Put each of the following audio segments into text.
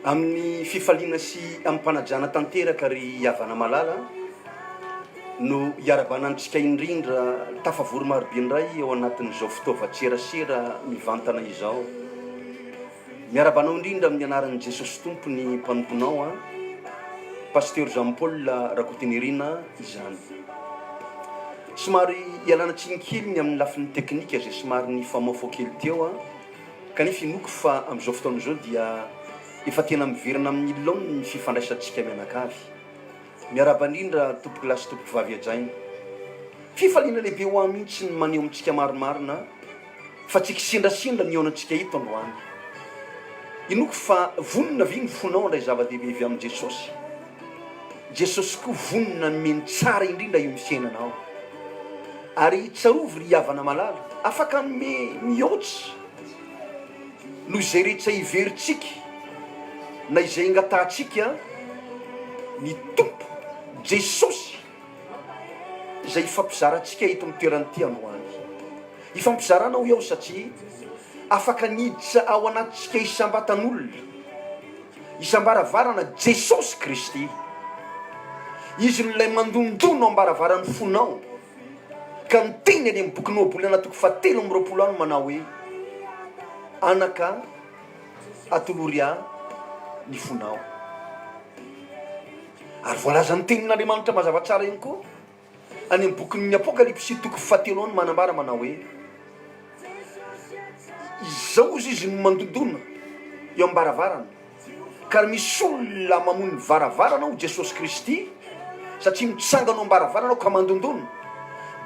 Amin'ny fifaliana sy amim-panajana tanteraka ry havana malala no iarahabana antsika indrindra tafavory marobe indray ao anatin'izao fitaovan-tserasera mivantana izao. Miarahaba anao indrindra amin'ny anaran'i Jesosy Tompo ny mpanomponao an, Pasteur Jean Paul Rakotonirina izany. Somary ialana tsiny kely ny amin'ny lafiny teknika izay somary nifamaofao kely teo an, kanefa inoako fa amin'izao fotoana izao dia efa tena miverina amin'ny laoniny ny fifandraisantsika mianakavy. Miarahaba indrindra tompokolahy sy tompokovavy hajaina. Fifaliana lehibe ho ahy mihitsy ny maneho amintsika marimarina fa tsy kisendrasendra ny hihaonantsika eto androany. Inoako fa vonona ve ny fonao handray zava-dehibe avy amin'i Jesosy? Jesosy koa vonona hanome ny tsara indrindra eo amin'ny fiainanao. Ary tsarovy ry havana malala, afaka hanome mihoatra noho izay rehetra heverintsika na izay angatahantsika ny Tompo Jesosy izay hifampizarantsika eto amin'ny toerana ity androany. Hifampizarana hoy aho satria afaka niditra ao anatintsika isam-batan'olona, isam-baravarana Jesosy Kristy. Izy no ilay mandondona ao am-baravaran'ny fonao ka miteny any amin'ny bokin'ny Ohabolana toko fahatelo amby 20 any manao hoe, Anaka, atolory ahy ny fonao. Ary voalazan'ny tenin'Andriamanitra mazava tsara ihany koa any amin'ny bokin'ny Apokalypsy toko fahatelo any manambara manao hoe, Izao ozy izy no mandondona eo am-baravarana, ka raha misy olona mamono ny varavarana ho Jesosy Kristy, satria mitsangana ao am-baravarana aho ka mandondona,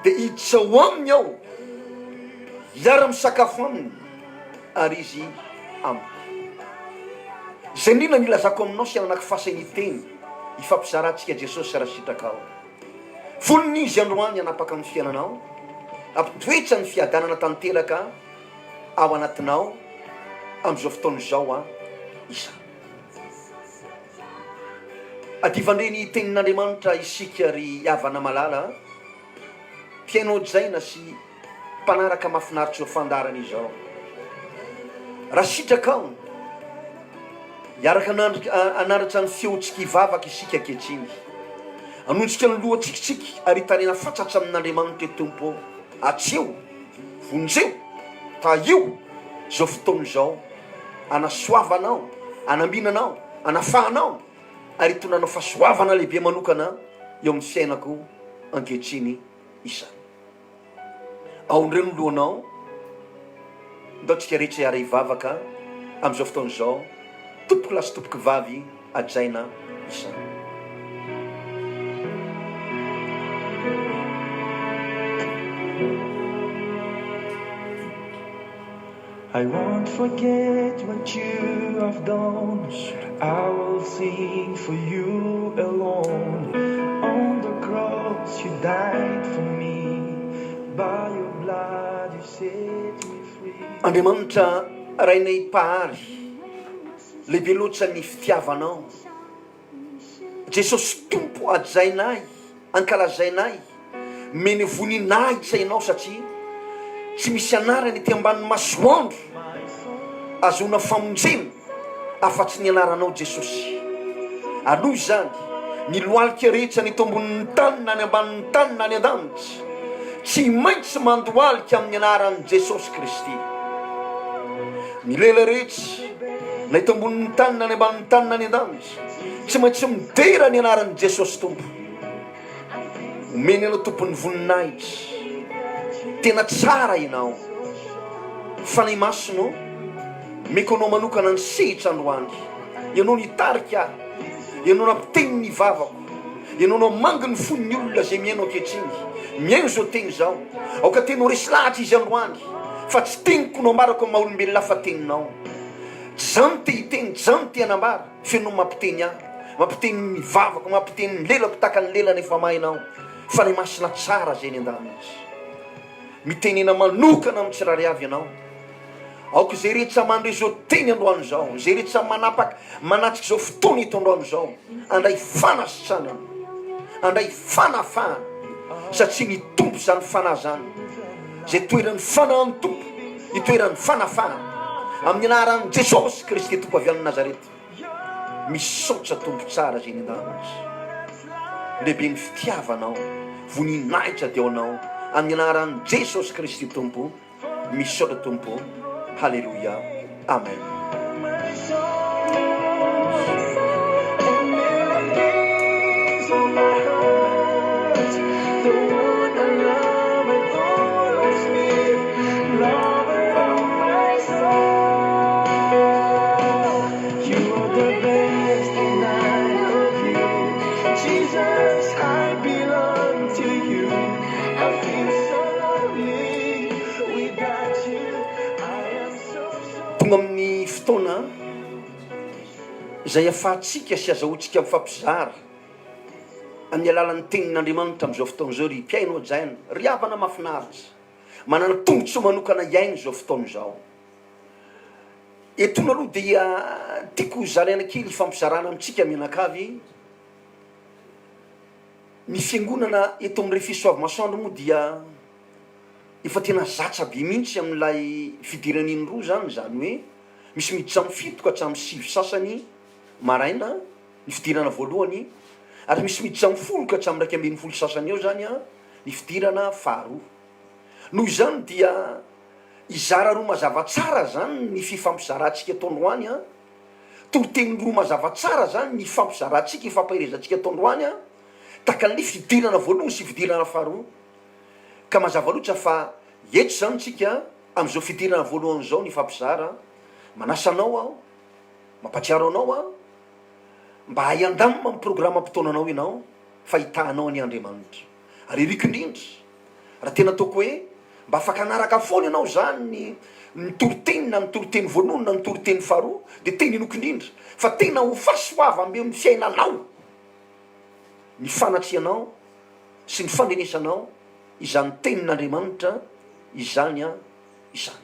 dia hiditra ao aminy aho, hiara-misakafo aminy, ary izy amiko. Izay indrindra no ilazako aminao sy ananako fasana hiteny, hifampizarantsika Jesosy raha sitrakao. Vonona Izy androany hanapaka ny fiainanao, hampitoetra ny fiadanana tanteraka ao anatinao amin'izao fotoana izao an isa. Adivandreny tenin'Andriamanitra isika ry havana malala a, mpihaino hajaina sy mpanaraka mahafinaritra izao fandaharana izao. Raha sitrakao, hiaraka hanandratra ny feontsika hivavaka isika ankehitriny. Hanontsika ny lohantsika isika ary hitarena fatratra amin'Andriamanitra hoe, Tompo ô, atseo, vonjeo, tahio izao fotoana izao, hanasoavanao, hanambinanao, hanafahanao ary hitondranao fahasoavana lehibe manokana eo amin'ny fiainako ankehitriny izany. Aondreo ny lohanao, ndao tsika rehetra hiara hivavaka amin'izao fotoana izao, tompoko lahy sy tompoko vavy hajaina isany. I won't forget what you have done I will sing for you alone On the cross you died for me By your blood you set me free. Andriamanitra Rainay Mpahary, lehibe loatra ny fitiavanao. Jesosy Tompo hajainay, ankalazainay, omeny voninahitra Ianao satria tsy misy anarana ety ambanin'ny masoandro azahoana famonjena afa-tsy ny anaranao Jesosy. Aloha izany, ny lohalika rehetra ny eto ambonin'ny tany na any ambanin'ny tany na any an-danitra, tsy maintsy mandohalika amin'ny anaran'i Jesosy Kristy. Ny lela rehetra, na eto ambonin'ny tany na any ambanin'ny tany na any an-danitra, tsy maintsy midera ny anaran'i Jesosy Tompo. Omeny Anao Tompon'ny voninahitra. Tena tsara Ianao. Fanahy Masina ô, omeko Anao manokana ny sehitra androany. Ianao nitarika ahy. Ianao nampiteny ny vavako. Ianao namangy ny fon'ny olona izay mihaino ankehitriny. Mihaino izao teny izao. Aoka tena ho resy lahatra izy androany fa tsy teniko no ambarako amin'ny maha olombelona ahy fa teninao. Tsy izaho no te hiteny, tsy izaho no te hanambara fa ianao no mampiteny ahy. Mampiteny ny vavako, mampiteny ny lelako tahaka ny lelana efa maina aho. Fanahy Masina tsara izay any an-danitra. Mitenena manokana amin'ny tsirairay avy ianao. Aoka izay rehetra mandre izao teny androany izao, izay rehetra manapaka, manatrika izao fotoana eto androany izao, handray fanasitranana, handray fanafahana, satria ny Tompo izany fanahy izany, izay toeran'ny fanahin'ny Tompo, itoeran'ny fanafahana, amin'ny anaran'i Jesosy Kristy Tompo avy any Nazareta. Misaotra Tompo tsara izay any an-danitra. Lehibe ny fitiavanao, voninahitra dia ho Anao, amin'ny anaran'i Jesosy Kristy Tompo. Misaotra Tompo. Haleloia. Amen. Tonga amin'ny fotoana izay afahantsika sy azahoantsika mifampizara amin'ny alalan'ny tenin'Andriamanitra amin'izao fotoana izao ry mpihaino hajaina, ry havana mahafinaritra, manana tombontsoa manokana hihaino izao fotoana izao. Etoana aloha dia tiako ho zaraina kely hifampizarana amintsika mianakavy. Ny fiangonana eto amin'ny Refi Soavimasoandro moa dia efa tena zatra be mihitsy amin'ilay fidirana indroa izany, izany hoe misy miditra amin'ny fito ka hatramin'ny sivy sasany maraina ny fidirana voalohany ary misy miditra amin'ny folo ka hatramin'ny 11 sasany eo izany ny fidirana faharoa. Noho izany dia hizara roa mazava tsara izany ny fifampizarantsika eto androany an. Toriteny roa mazava tsara izany ny ifampizarantsika, ifampaherezantsika eto androany an, tahaka ny fidirana voalohany sy fidirana faharoa. Ka mazava loatra fa eto izany tsika amin'izao fidirana voalohany izao ny hifampizara, manasa anao aho, mampatsiaro anao aho, mba hahay handamina ny programam-potoananao ianao fa hitahanao anie Andriamanitra. Ary iriko indrindra, raha tena ataoko hoe mba afaka hanaraka foana ianao izany ny ny toriteny na ny toriteny voalohany na ny toriteny faharoa dia tena inoako indrindra fa tena ho fahasoavam-be amin'ny fiainanao ny fanatrianao sy ny fandrenesanao izany tenin'Andriamanitra izany an izany.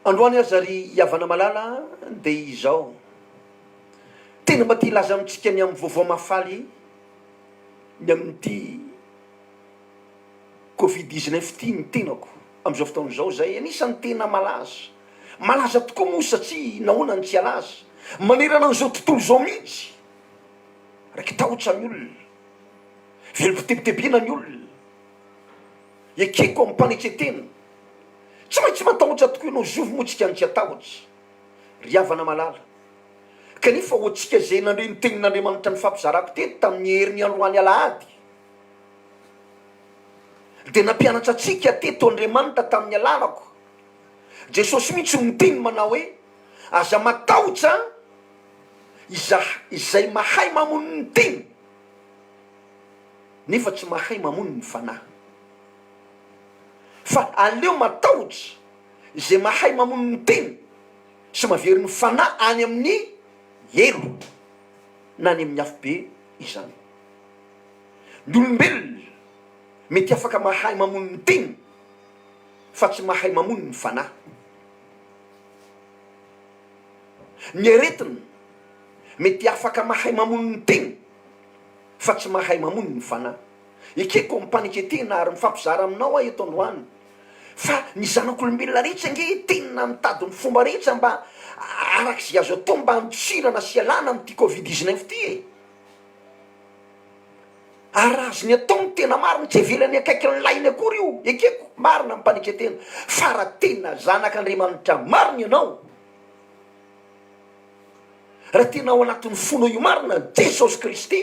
Androany aza ry havana malala dia izao, tena mba te hilaza amintsika ny amin'ny vaovao mahafaly ny amin'ity Covid 19 ity ny tenako amin'izao fotoana izao izay anisan'ny tena malaza. Malaza tokoa moa satria nahoana no tsy halaza? Manerana an'izao tontolo izao mihitsy. Raiki-tahotra ny olona. Velom-pitebitebena ny olona. Ekeko amim-panetren-tena. Tsy maintsy matahotra tokoa ianao, zovy moa tsika no tsy hatahotra? Ry havana malala. Kanefa ho antsika izay nandre ny tenin'Andriamanitra nifampizarako teto tamin'ny heriny androany alahady, dia nampianatra antsika teto Andriamanitra tamin'ny alalako. Jesosy mihitsy no niteny manao hoe, Aza matahotra izaha izay mahay mamono ny tena, nefa tsy mahay mamono ny fanahy. Fa aleo matahotra izay mahay mamono ny tena sy mavery ny fanahy any amin'ny helo na any amin'ny afobe izany. Ny olombelona mety afaka mahay mamono ny tena fa tsy mahay mamono ny fanahy. Ny aretina mety afaka mahay mamono ny tena fa tsy mahay mamono ny fanahy. Ekeko amim-paneketena ary mifampizara aminao aho eto androany fa ny zanak'olombelona rehetra ange tena mitady ny fomba rehetra mba araka izay azo atao mba handosirana sy hialana amin'ity covid 19 ity e! Ary raha azony atao ny tena marina, tsy avelany akaikin'ny lahiny akory io, ekeko, marina amim-paneketena, fa raha tena zanak'Andriamanitra marina ianao, raha tena ao anatin'ny fonao io marina Jesosy Kristy,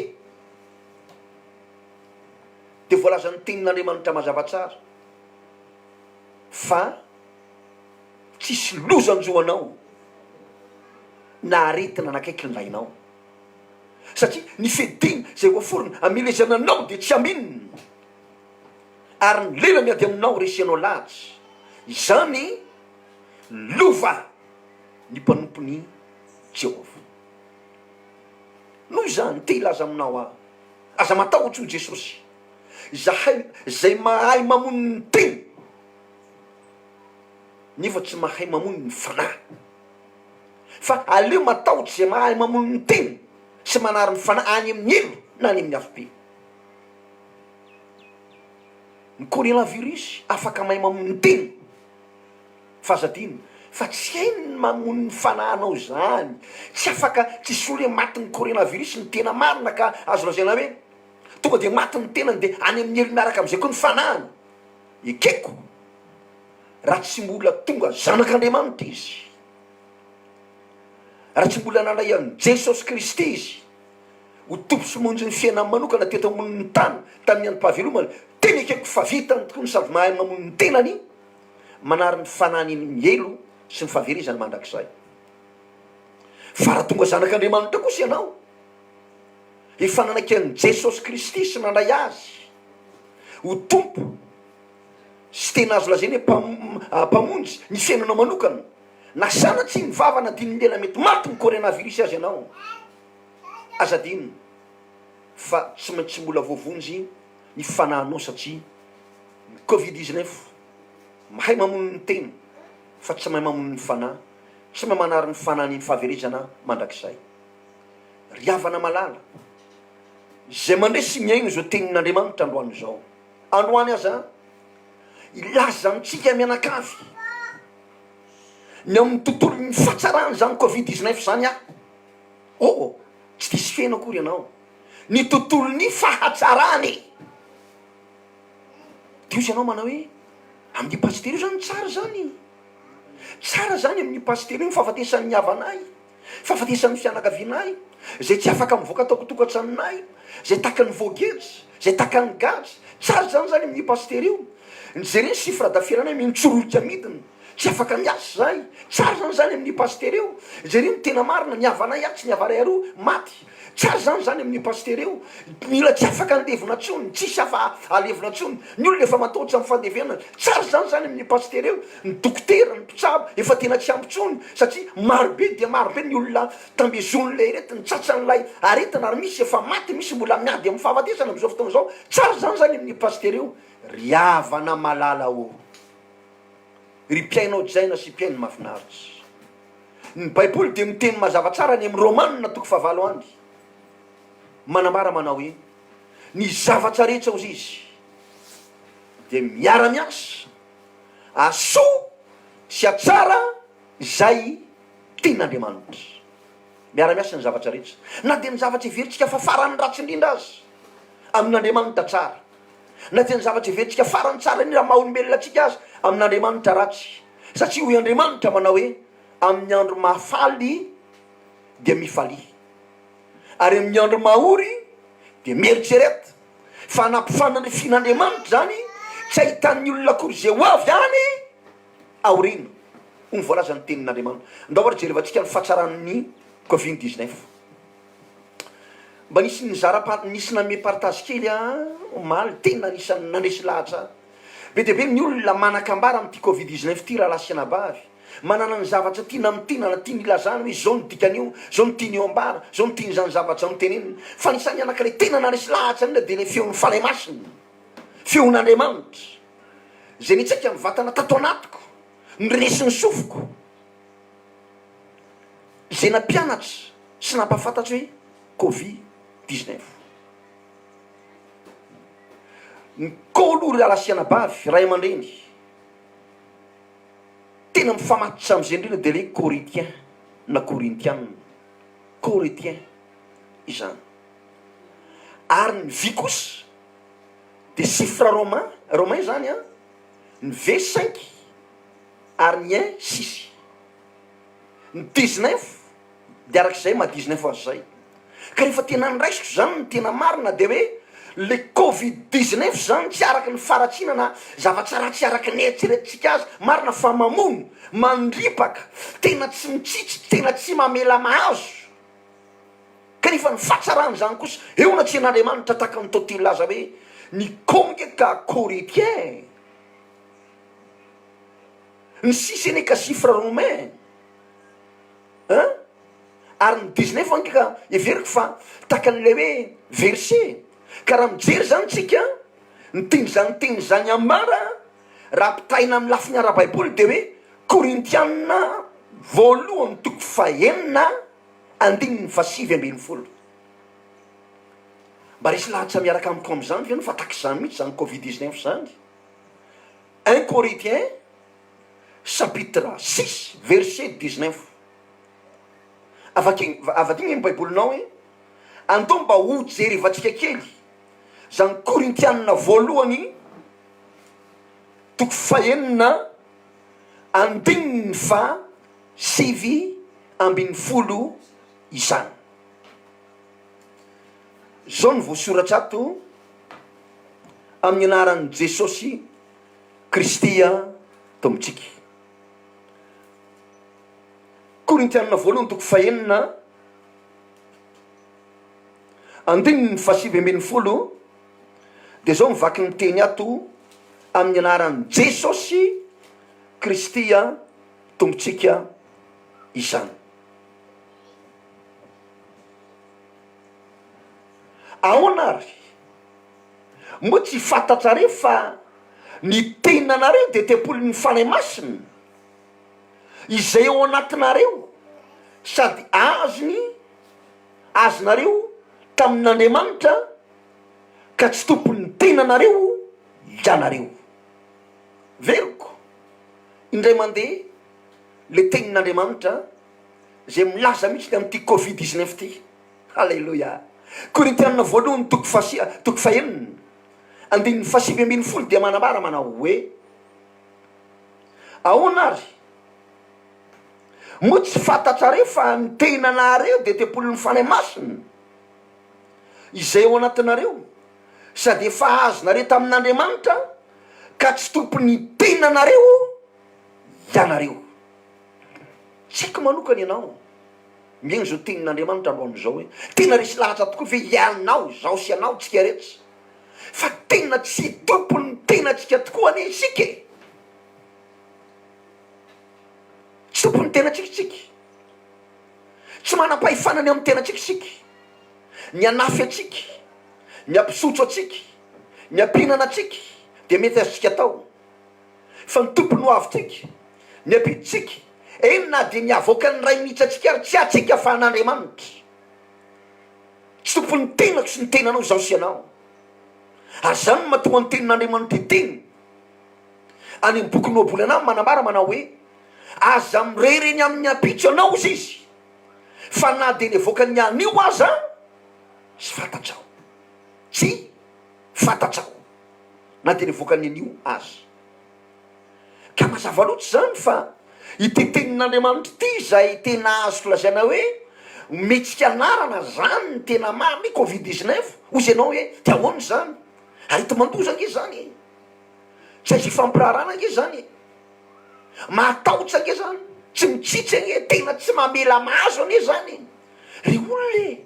dia voalazan'ny tenin'Andriamanitra mazava tsara fa tsisy loza hanjo anao na aretina anakaiky ny rainao satria ny fediny izay voaforona amelezana anao dia tsy aminina ary ny lela miady aminao resianao lahatra izany lova ny mpanompon'i Jehovah. Noho izany te hilaza aminao aho Aza matahotra hoy Jesosy, izahay izay mahay mamono ny tena nefa tsy mahay mamono ny fanahy. Fa aleo matahotra izay mahay mamono ny tena sy manary ny fanahy any amin'ny helo na any amin'ny afobe. Ny coronavirus afaka mahay mamono ny tena fa aza adino. Fa tsy hainy ny mamono ny fanahinao izany. Tsy afaka, tsisy olona hoe matin'ny coronavirus ny tena marina ka azo lazaina hoe tonga dia maty ny tenany dia any amin'ny helo miaraka amin'izay koa ny fanahiny. Ekeko raha tsy mbola tonga zanak'Andriamanitra izy, raha tsy mbola nandray an'i Jesosy Kristy izy ho Tompo sy Mpamonjy ny fiainany manokana teto ambonin'ny tany tamin'ny androm-pahavelomany, tena ekeko fa vitany tokoa ny sady mahay mamono ny tenany manary ny fanahiny ny helo sy ny fahaverezana mandrakizay. Fa raha tonga zanak'Andriamanitra kosa ianao, efa nanaiky an'i Jesosy Kristy sy nandray Azy ho Tompo sy tena azo lazaina hoe Mpamonjy ny fiainanao manokana, na sanatria ny vava na adinon'ny lela mety maty ny coronavirus aza ianao, aza adino fa tsy maintsy mbola voavonjy ny fanahinao satria ny covid 19 Mahay mamono ny tena fa tsy mahay mamono ny fanahy, tsy mahay manary ny fanahy ny fahaverezana mandrakizay. Ry havana malala, izay mandre sy mihaino izao tenin'Andriamanitra androany izao, androany aza hilaza amintsika mianakavy ny amin'ny tontolon'ny fahatsarana izany covid 19 izany aho. Oh, tsy diso feno akory ianao. Ny tontolon'ny fahatsarana e! Dia hozy ianao manao hoe, amin'io pasitera io zany tsara zany, tsara zany amin'io pasitera io ny fahafatesan'ny havanay, fahafatesan'ny fianakavianay, izay tsy afaka mivoaka tao tokantranonay, izay tahaka ny voageja, izay tahaka ny gadra, tsara zany zany amin'io pasitera io, ny jereo ny chiffre d'affaires-nay mitsorohika midina, tsy afaka miasa izahay, tsara zany zany amin'io pasitera io, jereo ny tena marina, ny havanay atsy, ny havanay aroa, maty. Tsara zany zany amin'io pasitera io, ny olona tsy afaka andevona tsony, tsisy afa alevina tsony, ny olona efa matahotra amin'ny fandevenana, tsara zany zany amin'io pasitera io, ny dokotera, ny mpitsabo efa tena tsy ampy tsony satria maro be dia maro be ny olona tambezon'ilay aretina, tratran'ilay aretina ary misy efa maty, misy mbola miady amin'ny fahafatesana amin'izao fotoana izao, tsara zany zany amin'io pasitera io, ry havana malala ô, ry mpihaino hajaina sy mpihaino mahafinaritra. Ny Baiboly dia miteny mazava tsara any amin'ny Romana toko fahavalo any, manambara manao hoe, Ny zavatra rehetra, hozy izy, dia miara-miasa hahasoa sy hahatsara izay tian'Andriamanitra. Miara-miasa ny zavatra rehetra, na dia ny zavatra heverintsika fa farany ratsy indrindra aza, amin'Andriamanitra tsara, na dia ny zavatra heverintsika farany tsara indrindra amin'ny maha-olombelona antsika aza, amin'Andriamanitra ratsy. Satria hoy Andriamanitra manao hoe, Amin'ny andro mahafaly dia mifalia, ary amin'ny andro mahory dia mieritrereta, fa nampifanandrifian'Andriamanitra izany, tsy ahitan'ny olona akory izay ho avy any aoriana, hoy ny voalazan'ny tenin'Andriamanitra. Ndao ary jerevantsika ny fahatsaran'ny covid 19. Mba nisy nizara, nisy nanome partage kely aho omaly, tena anisan'ny nandresy lahatra ahy. Be dia be ny olona manan-kambara amin'ity covid 19 ity rahalahy sy anabavy. Manana ny zavatra tiana amintiana na tiany ilazana hoe izao no dikan'io, izao no tian'io ambara, izao no tian'izany zavatra izany tenenina. Fa anisan'ny anankiray tena naresy lahatra indrindra dia ilay feon'ny Fanahy Masina, feon'Andriamanitra, izay nitsaika ny vatana tato anatiko, norenesin'ny sofiko, izay nampianatra sy nampahafantatra hoe covid 19. Ny kolo ry rahalahy sy anabavy, ray aman-dreny, tena mifamatotra amin'izay indrindra dia ilay Korintien na Korintiana, Korintien izany. Ary ny vy kosa dia chiffre romain, romain izany an, ny V cinq ary ny un six. Ny dix-neuf dia araka izay maha dix-neuf azy izay. Ka rehefa tena niraisiko izany ny tena marina dia hoe le covid 19 izany tsy araka ny faharatsiana na zavatra ratsy araka ny eritreretintsika azy, marina fa mamono, mandripaka, tena tsy mitsitsy, tena tsy mamela mahazo. Kanefa ny fahatsarana izany kosa eo anatrehan'Andriamanitra tahaka ny toa te hilaza hoe ny konge ka chorithien, ny sisa anie ka chiffre romain Hein? Ary ny 19 ange ka heveriko fa tahaka an'ilay hoe verset. Ka raha mijery izany tsika, ny tian'izany teny izany ambara, raha ampitahaina amin'ny lafiny ara-baiboly dia hoe Korintiana voalohany toko fahenina andininy faha-19. Mba resy lahatra miaraka amiko amin'izany ve ianao fa tahaka izany mihitsy izany covid 19 izany? Un Corinthiens. Chapitre 6 verset 19. Avakigny, avadigny ny baibolinao e. Andao mba ho jerevantsika kely zany Korintianina voalohany toko fahenina andininy faha 19 izany. Zao no voasoratra ato amin'ny anaran'i Jesosy Kristy Tompontsika. Korintianina voalohany toko fahenina andininy faha-19 dia zao mivaky ny teny ato amin'ny anaran'i Jesosy Kristy Tompontsika izany. Ahoana ary? Moa tsy fantatrareo fa ny tenanareo dia tempolin'ny Fanahy Masina, izay ao anatinareo sady azony azonareo tamin'Andriamanitra, ka tsy tompon'ny tenanareo ianareo. Veloko indray mandeha le tenin'Andriamanitra izay milaza mihitsy ny amin'ity covid 19 ity. Haleloia! Korintianina voalohany toko fahasi toko fahenina andininy fahasivy 19 dia manambara manao hoe, Ahoana ary? Moa tsy fantatrareo fa ny tenanareo dia tempolin'ny Fanahy Masina, izay ao anatinareo, sady efa azonareo tamin'Andriamanitra, ka tsy tompon'ny tenanareo ianareo. Tsy haiko manokana ianao. Mihaino izao tenin'Andriamanitra androany izao hoe, tena resy lahatra tokoa ve ianao, izaho sy ianao, tsika rehetra, fa tena tsy tompon'ny tenantsika tokoa anie isika e! Tsy tompon'ny tenantsika isika. Tsy manam-pahefana ny amin'ny tenantsika isika. Ny hanafy antsika, ny hampisotro antsika, ny hampihinana antsika dia mety azontsika atao. Fa ny Tompo no avintsika, ny ampidintsika, eny na dia ny havoakan'ny Ray mihitsy antsika ary tsy antsika fa an'Andriamanitra. Tsy tompon'ny tenako sy ny tenanao izaho sy ianao. Ary izany no mahatonga ny tenin'Andriamanitra hiteny any amin'ny bokin'ny Ohabolana manambara manao hoe, Aza mirehirehy amin'ny ampitso ianao, hozy izy, fa na dia ny avoakan'ny anio aza tsy fantatrao. Tsy fantatrao. Na dia nivoaka ny anio aza. Ka mazava loatra izany fa ity tenin'Andriamanitra ity izay tena azoko lazaina hoe mihetsika anarana izany ny tena marina hoe covid 19, hozy ianao hoe dia ahoana izany? Areti-mandoza ange izany e! Tsy azo ifampiraharahana ange izany e! Mahatahotra ange izany, tsy mitsitsy ange, tena tsy mamela mahazo anie izany e! Ry olona e!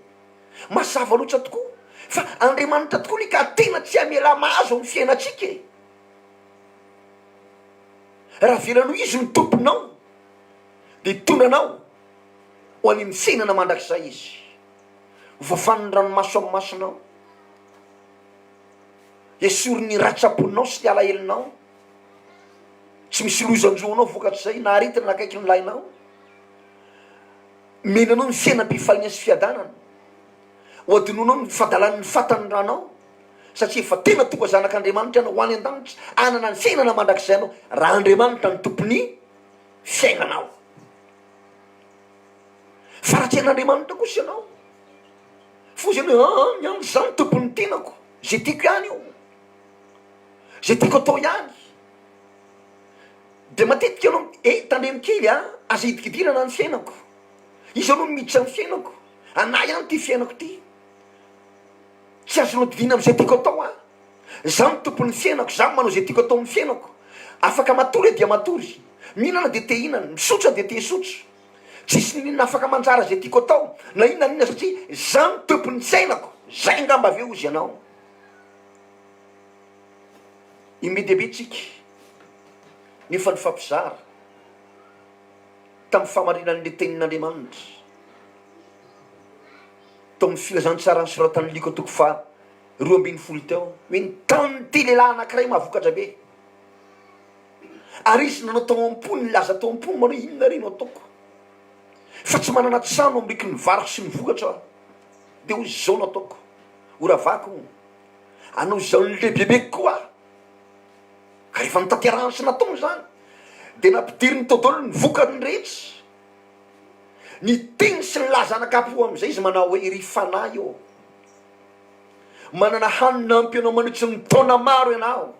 Mazava loatra tokoa fa Andriamanitra tokoa anie ka tena tsy hamela mahazo amin'ny fiainantsika e! Raha avelanao Izy no Tomponao dia hitondra anao ho any amin'ny fiainana mandrakizay Izy. Ho fafany ny ranomaso amin'ny masonao, esoriny ny ratram-ponao sy ny alahelonao, tsy misy loza hanjo anao vokatr'izay na aretina na akaiky ny lahinao. Omena anao ny fiainam-pifaliana sy fiadanana. Ho adinoinao ny fadalan'ny fatan'ny ranao, satria efa tena tonga zanak'Andriamanitra ianao, ho any an-danitra, hanana ny fiainana mandrakizay ianao, raha Andriamanitra no tompon'ny fiainanao. Fa raha tsy an'Andriamanitra kosa ianao, foza ianao hoe, aa, ny andro izaho no tompon'ny tenako, izay tiako ihany io, izay tiako atao ihany. Dia matetika ianao, eh, tandremo kely a, aza hidikidirana ny fiainako. Iza aloha no miditra ny fiainako? Anah ihany ity fiainako ity. Tsy azonao didiana amin'izay tiako atao aho. Izaho no tompon'ny fiainako, izaho no manao izay tiako atao amin'ny fiainako. Afaka matory aho dia matory. Mihinana dia te hihinana, misotro aho dia te hisotro. Tsisy n'inon'inona afaka manjara izay tiako atao, na inona na inona satria izaho no tompon'ny fiainako. Izay angamba avy eo hozy ianao. Imbe dia be tsika nefa nifampizara tamin'ny fahamarinan'ilay tenin'Andriamanitra tao amin'ny filazantsara nosoratan'i Lioka toko faha 12 teo hoe ny tanin'ity lehilahy anankiray mahavokatra be ary izy nanao tao am-pony nilaza tao am-pony manao hoe inona re no ataoko fa tsy manana trano amriky ny variko sy ny vokatra aho dia hoy izy izao no ataoko horavako Hanao izao ny lehibebe koa aho. Ka rehefa notanterahany sy nataony izany, Dia nampidiriny tao daholo ny vokany rehetra. Niteny sy nilaza anakapo amin'izay izy manao hoe, Ry fanahy ô, manana hanina ampy anao mandritry ny taona maro ianao.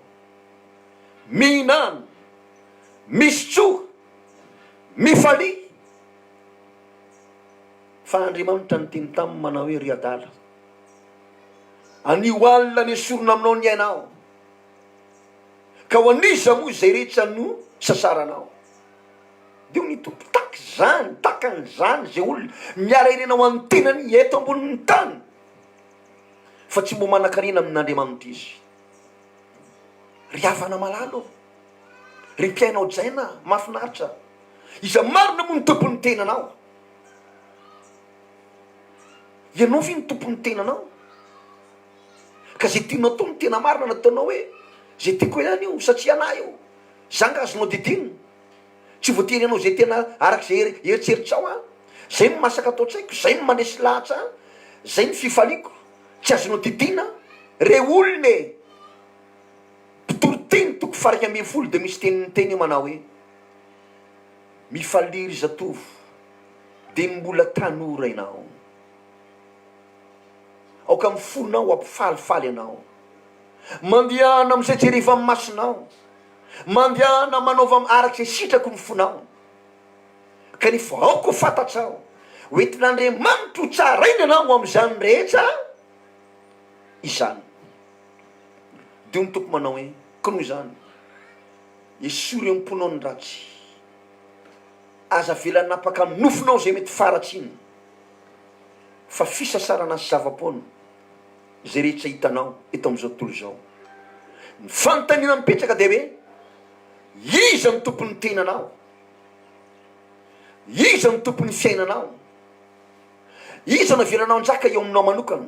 Mihinàna, misotroa, mifalia. Fa Andriamanitra niteny taminy manao hoe, Ry adala, anio alina nesorina aminao ny ainao. Ka ho an'iza moa izay rehetra no sasaranao? Dia hoy ny Tompo, Tahaka izany, tahaka an'izany izay olona miara-irena ho an'ny tenany eto ambonin'ny tany, fa tsy mbo manan-karena amin'Andriamanitra izy. Ry havana malala ô, ry mpiaina ao Jaina mahafinaritra, iza marina moa no tompon'ny tenanao? Ianao ve no tompon'ny tenanao? Ka zay tianao atao no tena marina na ataonao hoe zay tiako ihany io satria anah io, za nga azonao didina? Tsy voatery hanao zay tena araka zay eritreritrao aho, zay no masaka ato an-tsaiko, zay no mandresy lahatra ahy, zay no fifaliako, tsy azonao didina re olona e! Mpitory teny toko faha 11 dia misy teny miteny eo manao hoe, Mifalia ry zatovo dia ny mbola tanora ianao. Aoka ny fonao hampifalifaly anao. Mandehana amin'izay jerevan'ny masonao. Mandehana manaova araka izay sitraky ny fonao. Kanefa aoka ho fantatrao, ho entin'Andriamanitra ho tsaraina ianao amin'izany rehetra izany. Dia hoy ny Tompo manao hoe, Koa noho izany, esory eo am-ponao ny ratsy. Aza avela hanapaka ny nofonao izay mety faharatsiana. Fa fisasarana sy zava-poana izay rehetra hitanao eto amin'izao tontolo izao. Ny fanontaniana mipetraka dia hoe, Iza no tompon'ny tenanao? Iza no tompon'ny fiainanao? Iza no avelanao hanjaka eo aminao manokana?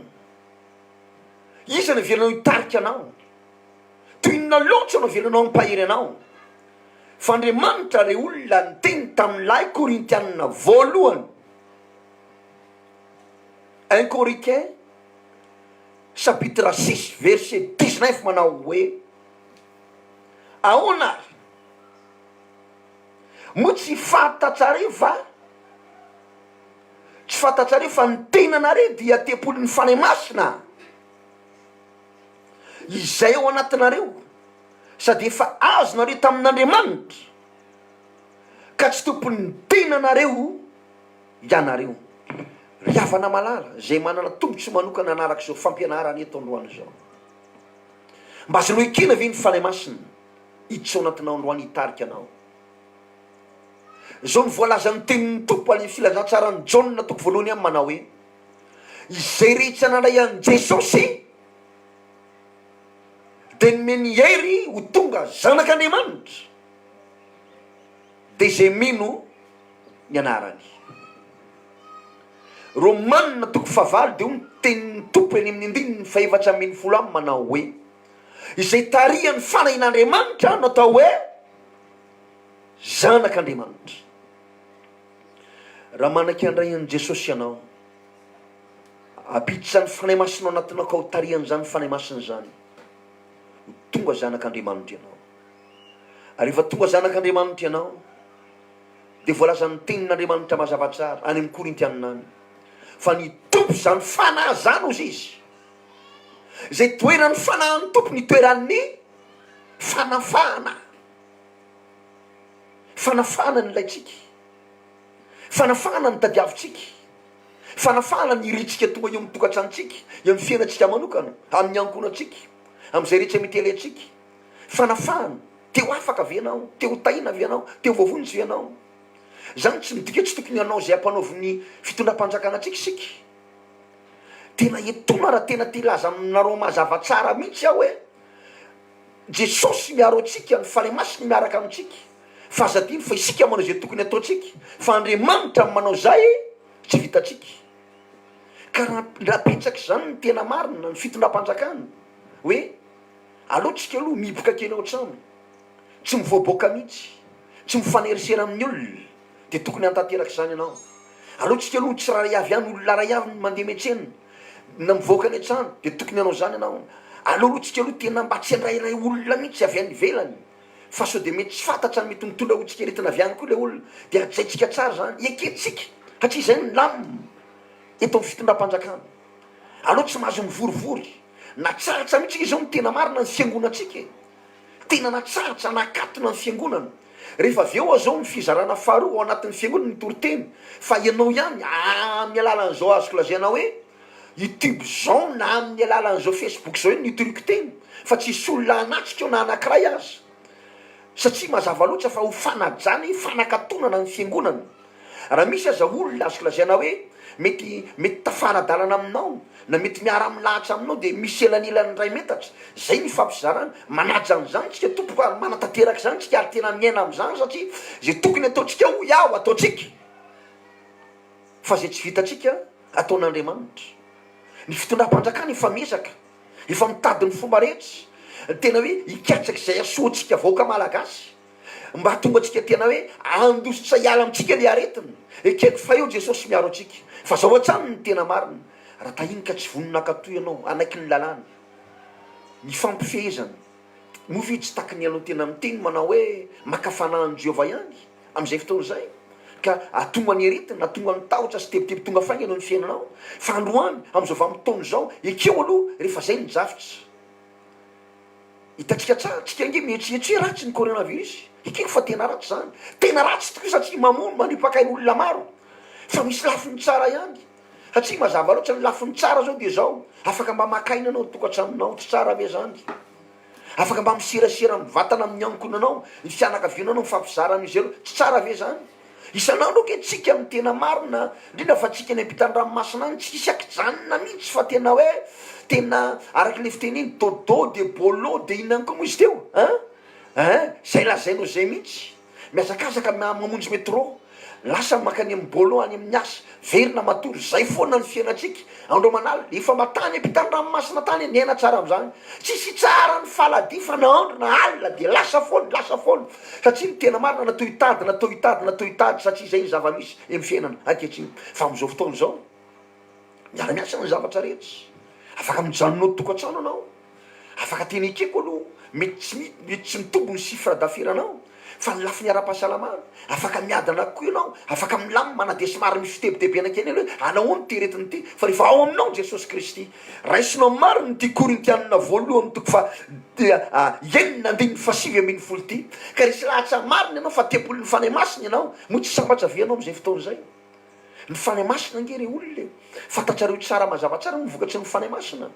Iza no avelanao hitarika anao? Toy inona loatra no avelanao hampahery anao? Fa Andriamanitra re olona niteny tamin'ilay Korintianina voalohany. Un Corinthiens chapitre 6 verset 19 manao hoe, Ahoana ary? Moa tsy fantatrareo va? Tsy fantatrareo fa ny tenanareo dia tempolin'ny Fanahy Masina izay ao anatinareo sady efa azonareo tamin'Andriamanitra ka tsy tompon'ny tenanareo ianareo. Ry havana malala, izay manana tombontsoa manokana hanaraka izao fampianarana eto androany izao, mba azonao ekena ve ny Fanahy Masina hiditra ao anatinao androany hitarika anao? Izao no voalazan'ny tenin'ny Tompo any amin'ny filazantsaran'i Jaona toko voalohany ihany manao hoe, Izay rehetra nandray an'i Jesosy dia nomeny hery ho tonga zanak'Andriamanitra, dia izay mino ny anarany. Romana toko fahavalo dia hoy ny tenin'ny Tompo eny amin'ny andininy fahefatra ambin'ny folo aminy manao hoe, Izay tarihan'ny Fanahin'Andriamanitra no atao hoe zanak'Andriamanitra. Raha manaiky handray an'i Jesosy ianao, hampiditra ny Fanahy Masina ao anatinao ka ho tarihan'izany Fanahy Masina izany, ho tonga zanak'Andriamanitra ianao. Ary rehefa tonga zanak'Andriamanitra ianao, dia voalazan'ny tenin'Andriamanitra mazava tsara any amin'ny Korintianina any fa ny Tompo izany fanahy izany hozy izy, izay toeran'ny fanahin'ny Tompo ny toeran'ny fanafahana. Fanafahana ny ilaintsika, fanafahana ny tadiavintsika, fanafahana ny irintsika tonga eo amin'ny tokantranontsika, eo amin'ny fiainantsika manokana, amin'ny ankohonantsika, amin'izay rehetra mety ilaintsika. Fanafahana. Te ho afaka ve ianao? Te ho tahiana ve ianao? Te ho voavonjy ve ianao? Izany tsy midika hoe tsy tokony hanao izay ampanaovin'ny fitondram-panjakana antsika isika. Tena etoana raha tena te hilaza aminareo mazava tsara mihitsy aho hoe Jesosy miaro antsika, ny Fanahy Masina miaraka amintsika. Fa aza adino fa isika manao izay tokony hataontsika, fa Andriamanitra no manao izay tsy vitantsika. Ka raha raha izany ny tena marina, ny fitondram-panjakana hoe Aleo tsika aloha mihiboka kely ao an-trano, tsy mivoaboaka mihitsy, tsy mifanerisera amin'ny olona, dia tokony hanatanteraka izany ianao. Aleo tsika aloha tsirairay avy ihany, olona iray avy no mandeha miantsena, na mivoaka any an-trano, dia tokony hanao izany ianao. Aleo aloha tsika aloha tena mba tsy handrairay olona mihitsy avy any ivelany. Fa sao dia mety tsy fantatra ny mety mitondra otrikaretina avy any koa ilay olona. Dia hajaintsika tsara izany, ekentsika satria izay no lamina eto amin'ny fitondram-panjakana. Aleo tsy mahazo mivorivory. Natsahatra mihitsy ange izao ny tena marina ny fiangonantsika e. Tena natsahatra, nakatona ny fiangonana. Rehefa avy eo azao ny fizarana faharoa ao anatin'ny fiangonana ny toriteny fa ianao ihany amin'ny alalan'izao azoko lazaina hoe youtube zao na amin'ny alalan'izao facebook zao iny no itoriako teny fa tsy hisy olona hanatrika eo na anakiray aza satria mazava loatra fa ho fanajana io fanakatonana ny fiangonana. Raha misy aza olona azoko lazaina hoe mety mety tafara-dalana aminao na mety miara-milahatra aminao dia misy elanelany iray metatra, zay ny ifampizarana, manaja an'izany tsika tompoko ary manatanteraka izany tsika ary tena miaina amin'izany satria zay tokony ataontsika hoy aho ataontsika fa zay tsy vitantsika ataon'Andriamanitra. Ny fitondram-panjakana efa miezaka, efa mitady ny fomba rehetra tena hoe hikatsaka izay hahasoa antsika vahoaka malagasy. Mba hahatonga antsika tena hoe handositra hiala amintsika ilay aretina. Ekeko fa eo Jesosy miaro antsika. Fa zao hatrany ny tena marina, raha tahiny ka tsy vonona hankatò ianao, hanaiky ny lalàna, ny fampifehezana, moa ve tsy takiny ianao tena miteny manao hoe maka fanahy an'i Jehovah ihany amin'izay fotoana izay? Ka hahatonga ny aretina, hahatonga ny tahotra sy tebiteby tonga faingana eo amin'ny fiainanao. Fa androany, amin'izao vanim-potoana izao, ekeo aloha rehefa izay ny drafitra. Hitantsika tsara, tsika ange mihetsi-hetsi hoe ratsy ny coronavirus, ekeko fa tena ratsy zany, tena ratsy tokoa satria mamono mandripaka ain'olona maro, fa misy lafiny tsara ihany, satria mazava loatra ny lafiny tsara zao dia zao, afaka mba maka aina anao ny tokantranonao, tsy tsara ve zany? Afaka mba miserasera mivantana amin'ny ankohonanao, ny fianakavianao anao mifampizara amin'izy ireo, tsy tsara ve zany? Isan'andro ange tsika no tena marina, indrindra fa tsika any ampitan-dranomasina any, tsisy ankijanona mihitsy fa tena hoe tena araka ilay fiteny iny dodo de bolo de inona ihany koa moa izy teo an! Ein! Zay lazainao zay mihitsy, mihazakazaka mamonjy metro, lasa mankany amin'ny bolo any amin'ny asa, verina matory, zay foana ny fiainantsika. Andro aman'alina, efa mba tany ampitan-dranomasina tany, niaina tsara amin'izany. Tsisy tsara ny faladia fa na andro na alina dia lasa foana, lasa foana. Satria ny tena marina natao hitady, natao hitady, natao hitady satria izay ny zava-misy eo amin'ny fiainana ankehitriny. Fa amin'izao fotoana izao, miara-miasa ny zavatra rehetra. Afaka mijanona ao tokantrano ianao. Afaka tena ekeko aloha, mety tsy mety tsy mitombo ny chiffre d'affaires anao, fa ny lafiny ara-pahasalamana, afaka miadana kokoa ianao, afaka milamina na dia somary misy fitebitebena kely aloha hoe anahoana ity aretina ity, fa rehefa ao aminao Jesosy Kristy, raisinao marina ity Korintianina voalohany toko faha enina andininy faha-19 ity, ka resy lahatra marina ianao fa tempolin'ny Fanahy Masina ianao, moa tsy sambatra ve ianao amin'izay fotoana izay? Ny Fanahy Masina ange re olona e! Fantatrareo tsara mazava tsara moa ny vokatry ny Fanahy Masina.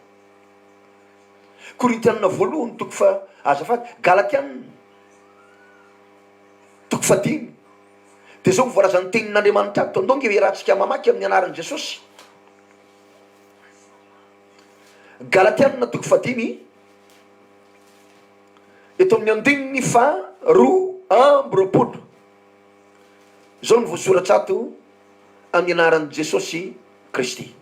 Korintianina voalohany toko faha, azafady, Galatianina toko fahadimy. Dia izao no voalazan'ny tenin'Andriamanitra ato, andao nge iarahantsika mamaky amin'ny anaran'i Jesosy. Galatianina toko fahadimy, eto amin'ny andininy faha 22. Izao no voasoratra ato amin'ny anaran'i Jesosy Kristy.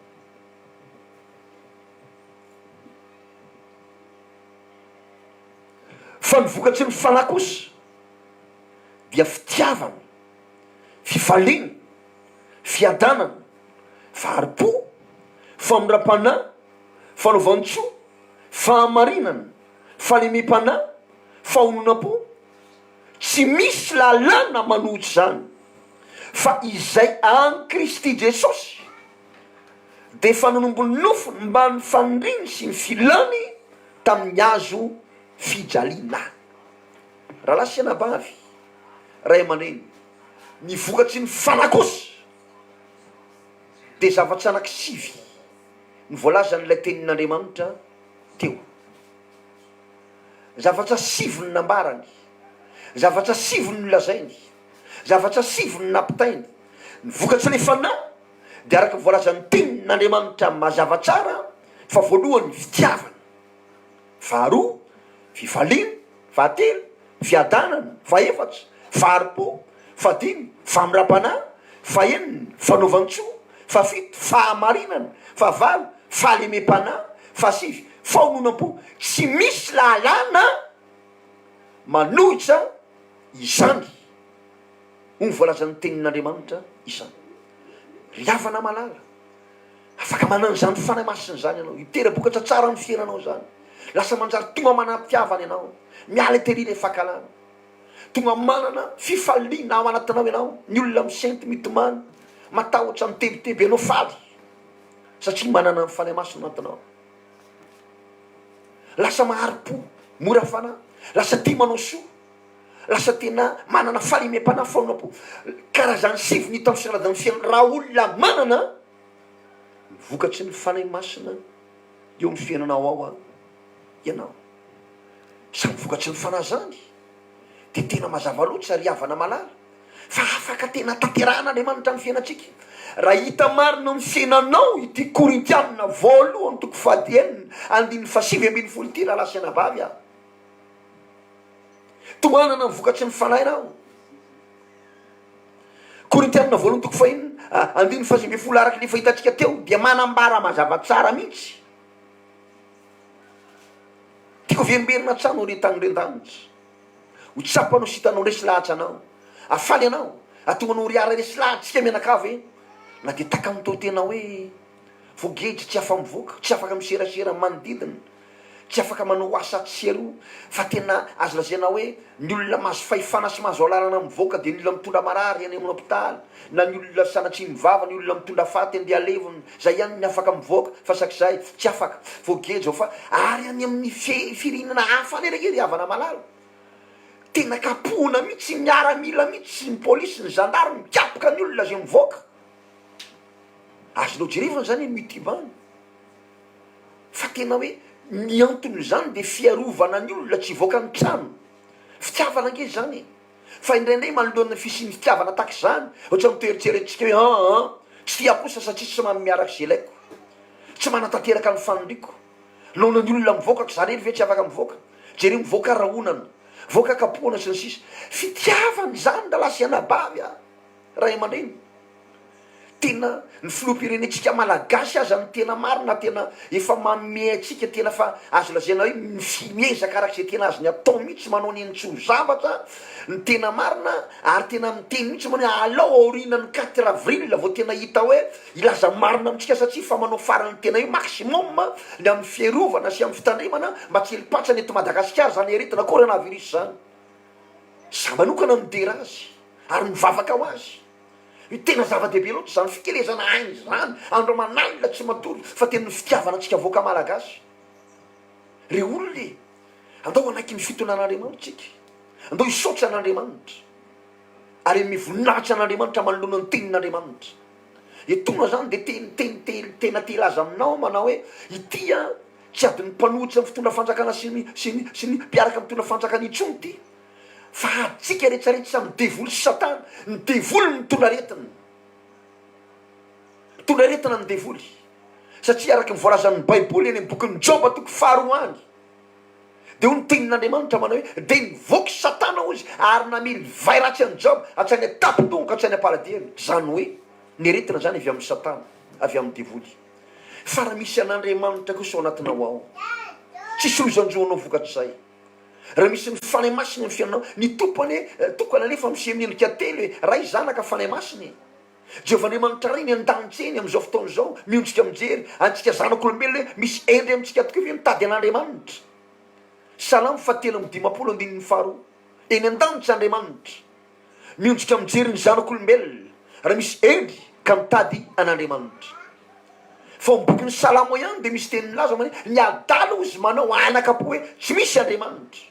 Fa ny vokatry ny fanahy kosa dia fitiavana, fifaliana, fiadanana, fahari-po, famindram-panahy, fanaovan-tsoa, fahamarinana, fahalemem-panahy, fahononam-po, tsy misy lalàna manohitra izany, fa izay an'i Kristy Jesosy dia efa nanombo ny nofony mbamin'ny faniriany sy ny filany tamin'ny hazo fijaliana. Rahalahy sy anabavy, ray aman-dreny, ny vokatry ny fanahy kosa dia zavatra anankisivy no voalazan'ilay tenin'Andriamanitra teo. Zavatra sivy no nambarany, zavatra sivy no nolazainy, zavatra sivy no nampitainy. Ny vokatry ny fanahy dia araka ny voalazan'ny tenin'Andriamanitra mazava tsara fa voalohany fitiavana, faharoa fifaliana, fahatelo fiadanana, fahefatra fahari-po, fahadimy famindram-panahy, fahenina fanaovan-tsoa, fahafito fahamarinana, fahavalo fahalemem-panahy, fahasivy fahononam-po. Tsy misy lalàna manohitra izany. Hoy ny voalazan'ny Tenin'Andriamanitra izany. Ry havana malala, afaka manana izany Fanahy Masina izany ianao. Hitera-bokatra tsara amin'ny fiainanao izany. Lasa manjary tonga manam-pitiavana ianao. Miala tery ilay fankahalana. Tonga manana fifaliana ao anatinao ianao. Ny olona misento, mitomany, matahotra, mitebiteby, ianao faly satria manana ny Fanahy Masina ao anatinao. Lasa mahari-po, mora fanahy, lasa tia manao soa, lasa tena manana fahalemem-panahy, faonam-po. Karazany sivy ny hita misongadina amin'ny fiainana raha olona manana ny vokatry ny Fanahy Masina eo amin'ny fiainanao ao ianao. Izany vokatry ny Fanahy izany dia tena mazava loatra ry havana malala fa afaka tena tanterahan'Andriamanitra ny fiainantsika. Raha hita marina amin'ny fiainanao ity Korintianina voalohany toko fahaenina andininy faha-19 ity rahalahy sy anabavy a! Tohanana ny vokatry ny Fanahy ianao. Korintianina voalohany toko fahenina andininy faha-19 araka ny efa hitantsika teo dia manambara mazava tsara mihitsy. Tiako averimberina hatrany ry tany ren-danitra. Ho tsapanao sy hitanao resy lahatra anao. Hahafaly anao. Hahatonga anao hiara resy lahatra isika mianakavy e. Na dia takany toa tena hoe voageja, tsy afa-mivoaka, tsy afaka miserasera amin'ny manodidina. Tsy afaka manao asa atsy sy eroa fa tena azo lazaina hoe ny olona mahazo fahefana sy mahazo alalana mivoaka dia ny olona mitondra marary any amin'ny hopitaly na ny olona sanatria mivava, ny olona mitondra faty andeha halevina, zay ihany ny afaka mivoaka fa sakizay tsy afaka, voageja ao fa ary any amin'ny firenena hafa any re ry havana malala tena kapohina mihitsy ny miaramila mihitsy ny polisy ny zandary mikapoka ny olona zay mivoaka, azonao jerevana zany any youtube any. Fa tena hoe ny anton'izany dia fiarovana ny olona tsy hivoaka ny trano. Fitiavana ange izany e! Fa indraindray manoloana ny fisian'ny fitiavana tahaka izany, ohatran'ny toa eritreretintsika hoe aa, tsy tia kosa satria tsy manome araka izay ilaiko, tsy manatanteraka ny faniriako. Nahoana ny olona mivoaka ka za irery ve tsy afaka mivoaka? Jereo mivoaka rahonana, mivoaka kapohana sy ny sisa. Fitiavana izany rahalahy sy anabavy a! Ray aman-dreny. Tena ny filoham-pirenentsika malagasy aza no tena marina tena efa manome antsika tena fa azo lazaina hoe miezaka araka izay tena azony atao mihitsy manao ny tsy ho zavatra ny tena marina ary tena miteny mihitsy manao hoe alao aorianan'ny quatre avril vao tena hita hoe hilaza marina amintsika satria fa manao farany tena hoe maximum ny amin'ny fiarovana sy amin'ny fitandremana mba tsy helipatsana eto Madagasikara izany aretina coronavirus izany. Za manokana midera azy ary mivavaka ho azy. Io tena zava-dehibe loatra izany fikelezana aina izany, andro aman'alina tsy matory fa tena ny fitiavana antsika vahoaka malagasy. Ry olona e, andao hanaiky ny fitonan'Andriamanitra isika, andao hisaotra an'Andriamanitra ary hanome voninahitra an'Andriamanitra manoloana ny tenin'Andriamanitra. Etoana izany dia teny teny teny tena te hilaza aminao aho manao hoe ity an, tsy adin'ny mpanohitra ny fitondra fanjakana sy ny sy ny sy ny mpiaraka mitondra fanjakana intsony ity. Fa adintsika rehetrarehetra samy devoly sy satana, ny devoly no mitondra aretina, mitondra aretina ny devoly, satria araka ny voalazan'ny baiboly any amin'ny bokin'ny Joba toko faharoa any, dia hoy ny tenin'Andriamanitra manao hoe, dia nivoaka i satana hozy ary namely vay ratsy an'i Joba hatrany an-tampon-dohany ka hatrany am-paladiany, izany hoe ny aretina izany avy amin'i satana, avy amin'ny devoly, fa raha misy an'Andriamanitra kosa ao anatinao ao, tsisy loza hanjo anao vokatr'izay. Raha misy ny Fanahy Masina eo amin'ny fiainanao, ny Tompo anie tokana anefa miseho miendrika telo e, Ray, Zanaka, Fanahy Masina e. Jehovah Andriamanitra Ray ny an-danitra eny amin'izao fotoana izao, miondrika mijery antsika zanak'olombelona hoe misy hendry amintsika tokoa ve mitady an'Andriamanitra? Salamo fahatelo amby dimampolo andininy faharoa. Eny an-danitra Andriamanitra. Miondrika mijery ny zanak'olombelona raha misy hendry ka mitady an'Andriamanitra. Fa ao amin'ny bokin'ny Salamo ihany dia misy teny milaza hoe ny adala hozy manao anaka-po hoe tsy misy Andriamanitra.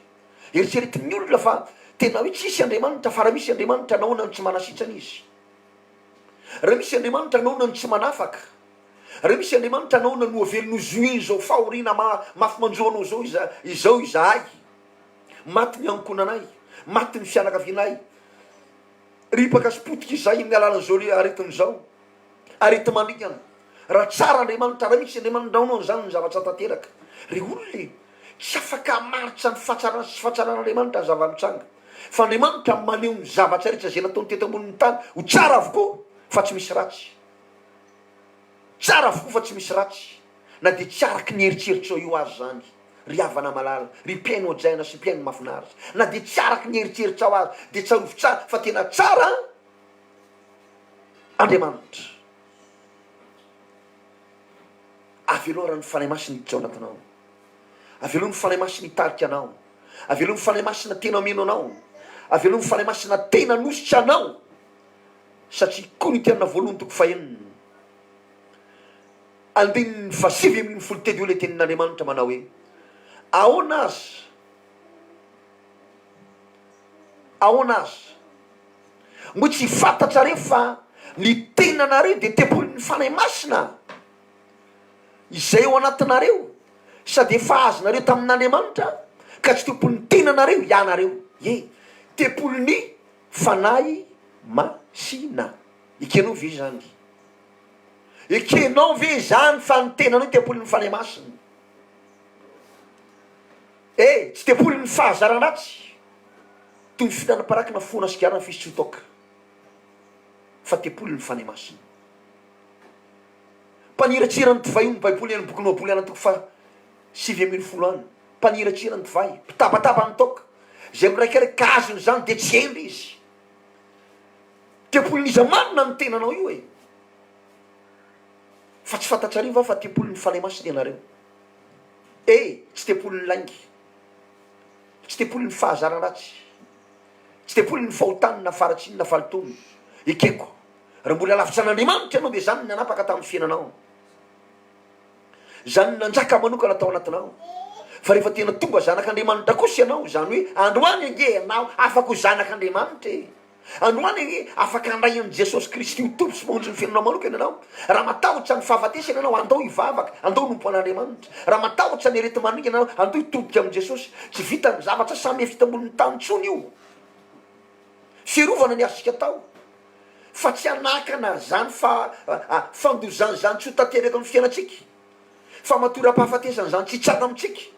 Eritreretin'ny olona fa tena hoe tsisy Andriamanitra fa raha misy Andriamanitra nahoana no tsy manasitrana izy? Raha misy Andriamanitra nahoana no tsy manafaka? Raha misy Andriamanitra nahoana no avelony ho zohin'izao fahoriana mafy manjo anao izao izao izahay? Maty ny ankohonanay, maty ny fianakavianay, ripaka sy potika izahay amin'ny alalan'izao aretina izao, areti-mandringana. Raha tsara Andriamanitra, raha misy Andriamanitra nahoana izany ny zavatra tanteraka? Ry olona e, tsy afaka hamaritra ny fahatsarana sy tsy fahatsaran'Andriamanitra ny zava-mitranga. Fa Andriamanitra maneho ny zavatra rehetra izay nataony teto ambonin'ny tany ho tsara avokoa fa tsy misy ratsy. Tsara avokoa fa tsy misy ratsy, na dia tsy araka ny eritreritrao io aza izany. Ry havana malala, ry mpihaino hajaina sy mpihaino mahafinaritra, na dia tsy araka ny eritreritrao aza, dia tsarovy tsara fa tena tsara Andriamanitra. Avelao ary ny Fanahy Masina hiditra ao anatinao. Avelao ny Fanahy Masina hitarika anao. Avelao ny Fanahy Masina tena hameno anao. Avelao ny Fanahy Masina tena hanosika anao satria Korintiana voalohany toko fahenina andininy fahasivy ambinifolo teo dia hoy ilay tenin'Andriamanitra manao hoe, Ahoana aza, ahoana aza, moa tsy fantatrareo fa ny tenanareo dia tempolin'ny Fanahy Masina izay ao anatinareo sady efa azonareo tamin'Andriamanitra ka tsy tompon'ny tenanareo ianareo, ie, tempolin'ny Fanahy Masina. Ekenao ve izany? Ekenao ve izany fa ny tenanao tempolin'ny Fanahy Masina? E, tsy tempolin'ny fahazaran-dratsy toy ny fihinanana paraky na fohana sigara na fisotroan-toaka, fa tempolin'ny Fanahy Masina. Mpaniratsira ny divay hoy ny Baiboly any amin'ny bokin'ny Ohabolana toko faha 19 any. Mpaniratsira ny divay, mpitabataba ny toaka, izay miraikiraiky ka azony izany dia tsy hendry izy. Tempolin'iza marina ny tenanao io e? Fa tsy fantatrareo va fa tempolin'ny Fanahy Masina ianareo? E, tsy tempolin'ny lainga, tsy tempolin'ny fahazaran-dratsy, tsy tempolin'ny fahotana na faharatsiana na fahalotoana. Ekeko, raha mbola lavitra an'Andriamanitra ianao dia izany no nanapaka tamin'ny fiainanao. Izany no nanjaka manokana tao anatinao. Fa rehefa tena tonga zanak'Andriamanitra kosa ianao, izany hoe androany ange ianao afaka ho zanak'Andriamanitra e! Androany anie afaka handray an'i Jesosy Kristy ho Tompo sy Mpamonjy ny fiainanao manokana ianao. Raha matahotra ny fahafatesana ianao, andao hivavaka, andao hanompo an'Andriamanitra. Raha matahotra ny areti-maningana ianao, andao hitodika amin'i Jesosy. Tsy vitan'ny zavatra samy efa hita ambonin'ny tany intsony io. Fiarovana ny azontsika atao, fa tsy hanakana izany fandozana izany tsy ho tanteraka amin'ny fiainantsika. Famatoram-pahafatesana izany tsy hitranga amintsika,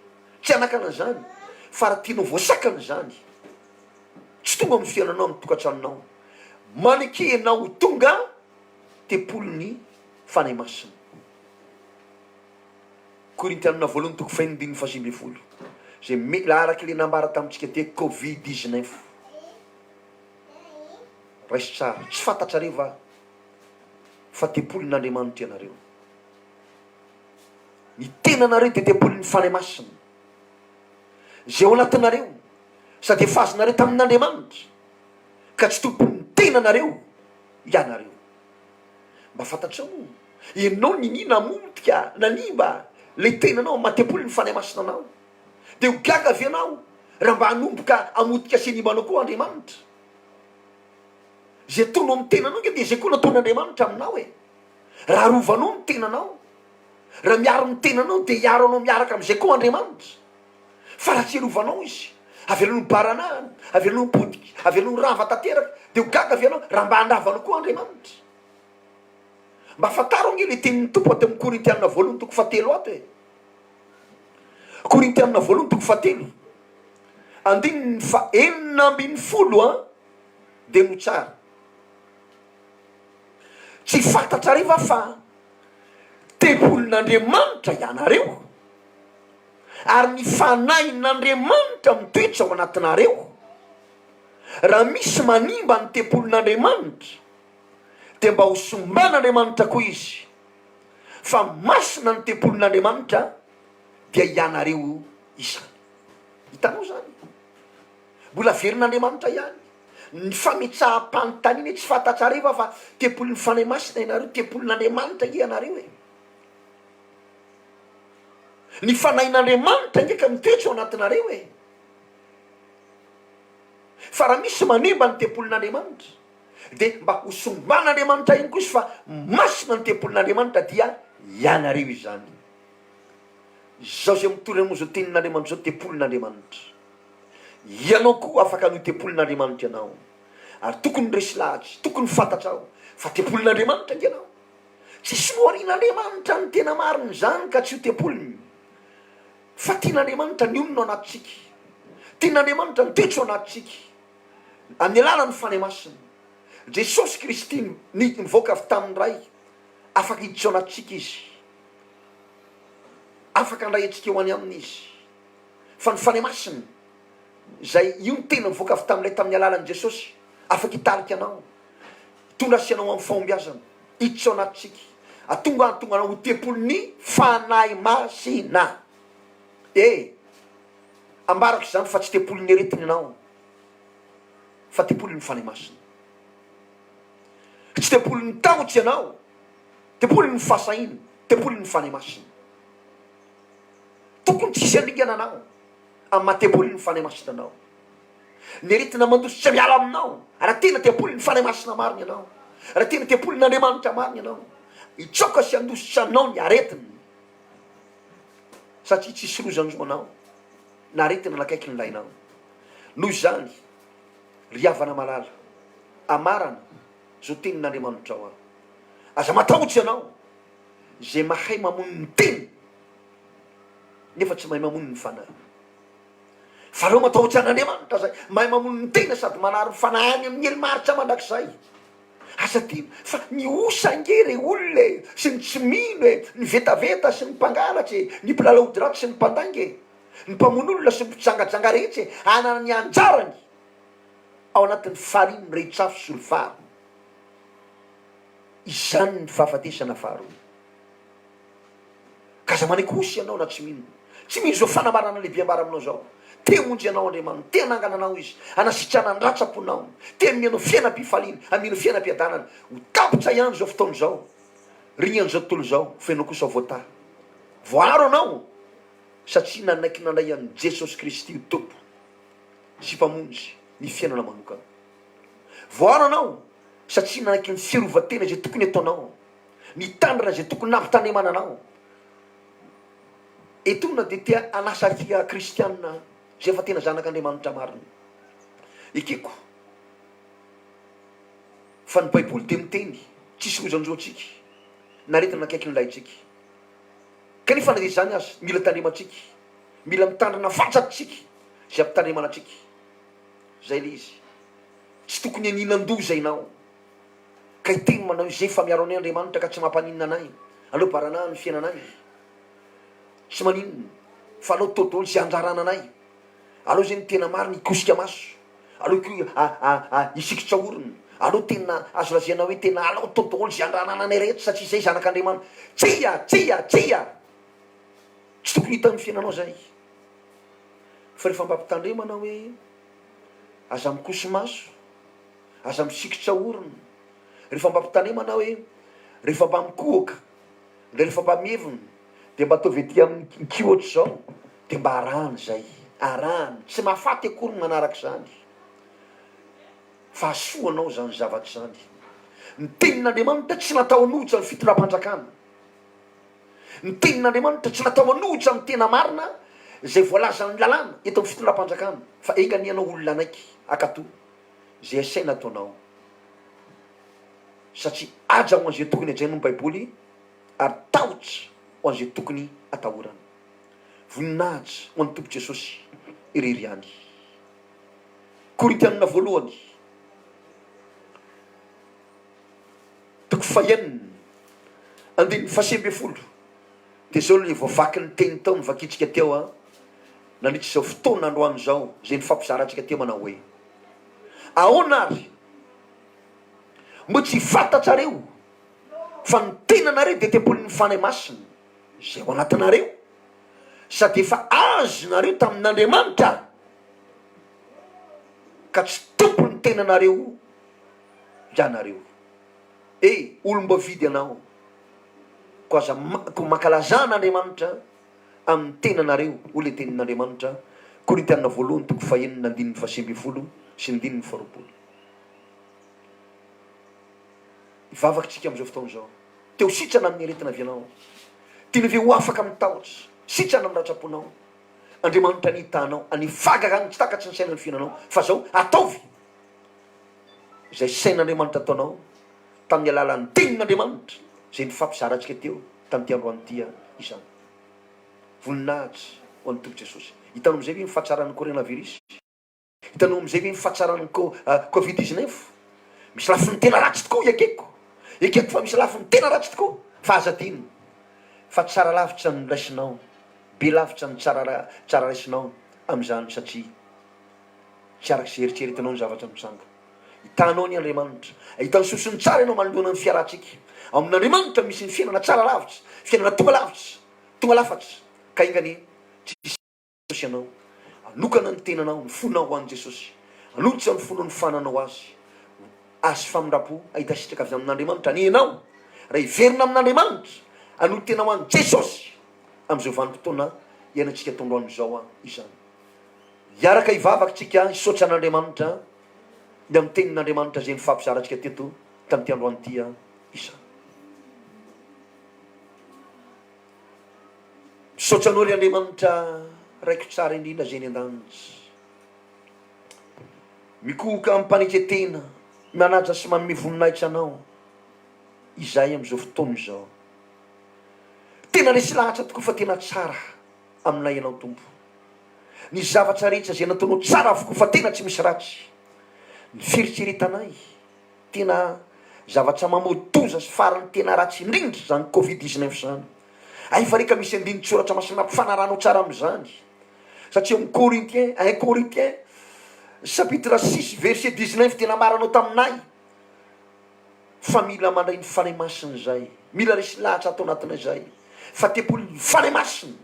tsy hanakana izany, fa raha tianao voasakana izany, Tsy tonga amin'ny fiainanao amin'ny tokantranonao. Maneke ianao ho tonga tempolin'ny Fanahy Masina. Korintianina voalohany toko fahenina andininy fahasivy ambinifolo. Izay mila araka ilay nambara tamintsika dia covid 19. Raiso tsara. Tsy fantatrareo va fa tempolin'Andriamanitra ianareo? Ny tenanareo dia tempolin'ny Fanahy Masina. Izay ao anatinareo. Sady efa azonareo tamin'Andriamanitra, ka tsy tompon'ny tenanareo ianareo. Mba fantatrao moa, ianao ninia namotika, nanimba, ilay tenanao amin'ny maha-tempoly ny Fanahy Masina anao. Dia ho gaga ve ianao raha mba hanomboka hamotika sy hanimba anao koa Andriamanitra? Izay ataonao amin'ny tenanao ange dia izay koa no ataon'Andriamanitra aminao e! Raha arovanao ny tenanao, raha miaro ny tenanao dia hiaro anao miaraka amin'izay koa Andriamanitra. Fa raha tsy arovanao izy, avelany ho baranahana, avelany ho potika, avelany ho rava tanteraka, dia ho gaga ve ianao raha mba handrava anao koa Andriamanitra? Mba fantaro ange ilay tenin'ny Tompo ato amin'ny Korintiana voalohany toko fahatelo ato e. Korintiana voalohany toko fahatelo, andininy fahenina ambinifolo an, dia no tsara. Tsy fantatrareo va fa tempolin'Andriamanitra ianareo? Ary ny Fanahin'Andriamanitra mitoetra ao anatinareo. Raha misy manimba ny tempolin'Andriamanitra, dia mba ho somban'Andriamanitra koa izy. Fa masina ny tempolin'Andriamanitra, dia ianareo izany. Hitanao izany? Mbola averin'Andriamanitra ihany ny fametraham-panontaniana hoe tsy fantatrareo va fa tempolin'ny Fanahy Masina ianareo, tempolin'Andriamanitra ange ianareo e. Ny Fanahin'Andriamanitra ange ka mitoetra ao anatinareo e! Fa raha misy manimba ny tempolin'Andriamanitra, dia mba ho somban'Andriamanitra ihany koa izy fa masina ny tempolin'Andriamanitra dia ianareo izany. Izao izay mitory anao izao tenin'Andriamanitra izao tempolin'Andriamanitra. Ianao koa afaka ny ho tempolin'Andriamanitra ianao. Ary tokony resy lahatra, tokony fantatrao fa tempolin'Andriamanitra ange ianao. Tsisy noharian'Andriamanitra ny tena marina izany ka tsy ho tempoliny. Fa tian'Andriamanitra ny honina ao anatintsika. Tian'Andriamanitra ny toetra ao anatintsika. Amin'ny alalan'ny Fanahy Masina. Jesosy Kristy ny nivoaka avy tamin'ny Ray. Afaka hiditra ao anatintsika Izy. Afaka handray antsika ho any Aminy Izy. Fa ny Fanahy Masina, izay io ny tena nivoaka avy tamin'ny Ray tamin'ny alalan'i Jesosy, afaka hitarika anao. Hitondra sy anao amin'ny fahombiazana. Hiditra ao anatintsika. Atonga hahatonga anao ho tempolin'ny Fanahy Masina. E! Ambarako izany fa tsy tempolin'ny aretina ianao. Fa tempolin'ny Fanahy Masina. Tsy tempolin'ny tahotra ianao, tempolin'ny fahasahiana, tempolin'ny Fanahy Masina. Tokony tsy hisy handringana anao amin'ny maha tempolin'ny Fanahy Masina anao. Ny aretina mandositra miala aminao raha tena tempolin'ny Fanahy Masina marina ianao, raha tena tempolin'Andriamanitra marina ianao. Hitsoaka sy handositra anao ny aretina satria tsisy loza hanjo anao na aretina nanakaiky ny lainao. Noho izany, ry havana malala, amarana izao tenin'Andriamanitra ao aho. Aza matahotra ianao izay mahay mamono ny tena nefa tsy mahay mamono ny fanahy. Fa aleo matahotra an'Andriamanitra izay mahay mamono ny tena sady manary ny fanahy any amin'ny helo maharitra mandrakizay. Aza adino fa ny osa ange re olona e, sy ny tsy mino e, ny vetaveta sy ny mpangalatra e, ny mpilalao ody ratsy sy ny mpandainga e, ny mpamono olona sy ny mpijangajanga rehetra e, hanana ny anjarany ao anatin'ny farihy mirehitra afo solifara. Izany ny fahafatesana faharoa. Ka aza manaiky osy ianao na tsy mino. Tsy mino izao fanambarana lehibe ambara aminao izao. Te hamonjy anao Andriamanitra, te hanangana anao Izy, hanasitrana ny ratram-ponao, te hanome anao fiainam-pifaliana, hanome anao fiainam-piadanana. Ho tapitra ihany izao fotoana izao, ringan'izao tontolo izao, fa ianao kosa voatahy. Voaaro anao satria nanaiky nandray an'i Jesosy Kristy ho Tompo sy Mpamonjy ny fiainana manokana. Voaaro anao satria nanaiky ny fiarovan-tena izay tokony hataonao. Mitandrina izay tokony nampitandremana anao. Etoana dia te hanasa antsika kristiana izay efa tena zanak'Andriamanitra marina. Ekeko fa ny Baiboly dia miteny tsisy loza hanjo antsika na aretina akaiky ny lahintsika. Kanefa na dia izany aza, mila tandremantsika, mila mitandrina fatratra isika izay ampitandremana antsika. Izay ilay izy. Tsy tokony haninan-doza ianao. Ka hiteny manao izay fa miaro anay Andriamanitra ka tsy mampaninona anay, aleo baranaha ny fiainanay, tsy maninona fa aleo atao daholo izay andrarana anay, aleo izay ny tena marina hikosika maso, aleo koa hisikitra orona, aleo tena azo lazaina hoe tena aleo atao daholo izay andrarana anay rehetra satria izay zanak'Andriamanitra. Tsia! Tsia! Tsia! Tsy tokony hita amin'ny fiainanao izay. Fa rehefa mba ampitandremana hoe aza mikosi-maso, Aza misikitra orona. Rehefa mba mpitandremana hoe, rehefa mba mikohoka, ndra rehefa mba mievina, dia mba ataovy aty amin'ny kiho ohatr'izao, dia mba arahana izay. Arahana. Tsy mahafaty akory ny manaraka izany. Fa hahasoa anao izany zavatra izany. Ny tenin'Andriamanitra tsy natao hanohitra ny fitondram-panjakana. Ny tenin'Andriamanitra tsy natao hanohitra ny tena marina izay voalazan'ny lalàna eto amin'ny fitondram-panjakana. Fa enga anie ianao olona hanaiky, hankatò. Izay asaina ataonao. Satria haja ho an'izay tokony hajaina ny Baiboly ary tahotra ho an'izay tokony atahorana. Voninahitra ho an'ny Tompo Jesosy irery ihany. Korintianina voalohany, toko fahenina, andininy fahasivy ambin'ny folo. Dia izao ilay voavaky ny teny tao novakintsika teo an, nandritra izao fotoana androany izao, izay nifampizarantsika teo manao hoe. Ahoana ary? Moa tsy fantatrareo fa ny tenanareo dia tempolin'ny Fanahy Masina izay ao anatinareo, sady efa azonareo tamin'Andriamanitra, ka tsy tompon'ny tenanareo ianareo? E, olom-boavidy ianao, koa aza koa mankalazà an'Andriamanitra. amin'ny tenanareo, hoy ilay tenin'Andriamanitra, Korintiana voalohany toko fahenina andininy fahasivy ambin'ny folo sy andininy faharoapolo. Hivavaka isika amin'izao fotoana izao. Te ho sitrana amin'ny aretina avy ianao. Tianao ve ho afaka amin'ny tahotra, sitrana amin'ny ratram-ponao? Andriamanitra anie hitaha anao, anie fahagagana tsy takatry ny saina ny fiainanao. Fa izao, ataovy izay sain'Andriamanitra ataonao tamin'ny alalan'ny tenin'Andriamanitra izay nifampizarantsika teo tamin'ity androany ity izany. Voninahitra ho an'ny Tompo Jesosy. Hitanao amin'izay ve ny fahatsaran'ny coronavirus? Hitanao amin'izay ve ny fahatsaran'ny covid 19? Misy lafiny tena ratsy tokoa, ekeko. Ekeko fa misy lafiny tena ratsy tokoa. Fa aza adino fa tsara lavitra ny raisinao, be lavitra ny tsara tsara raisinao amin'izany satria tsy araka izay eritreretinao ny zavatra mitranga. Hitanao anie Andriamanitra. Ahitany soa sy ny tsara ianao manoloana ny fiarantsika. Ao amin'Andriamanitra misy ny fiainana tsara lavitra, fiainana tonga lavitra, tonga lafatra. Ka enga anie tsy hisy ianao. Hanokana ny tenanao, ny fonao ho an'i Jesosy. Hanolotra ny fonao ny fananao azy. Azy famindram-po, hahita sitraka avy amin'Andriamanitra anie ianao raha hiverina amin'Andriamanitra, hanolo-tena ho an'i Jesosy amin'izao vanim-potoana iainantsika eto androany izao izany. Hiaraka hivavaka isika hisaotra an'Andriamanitra ny amin'ny tenin'Andriamanitra izay nifampizarantsika teto tamin'ity androany ity izany. Misaotra Anao ry Andriamanitra Raiko tsara indrindra izay any an-danitra. Mikohoka amim-panetren-tena, manaja sy manome voninahitra Anao izahay amin'izao fotoana izao. Tena resy lahatra tokoa fa tena tsara aminay Ianao Tompo. Ny zavatra rehetra izay nataonao tsara avokoa fa tena tsy misy ratsy. Ny fieritreretanay tena zavatra mamoa-doza sy farany tena ratsy indrindra izany covid 19 izany. Hay fa reka misy andinin-tsoratra masina ampifanarahanao tsara amin'izany. Satria ao amin'ny Corinthiens, un Corinthiens chapitre 6 verset 19 dia nambaranao taminay fa mila mandray ny Fanahy Masina izay, mila resy lahatra ato anatinay izay fa tempolin'ny Fanahy Masina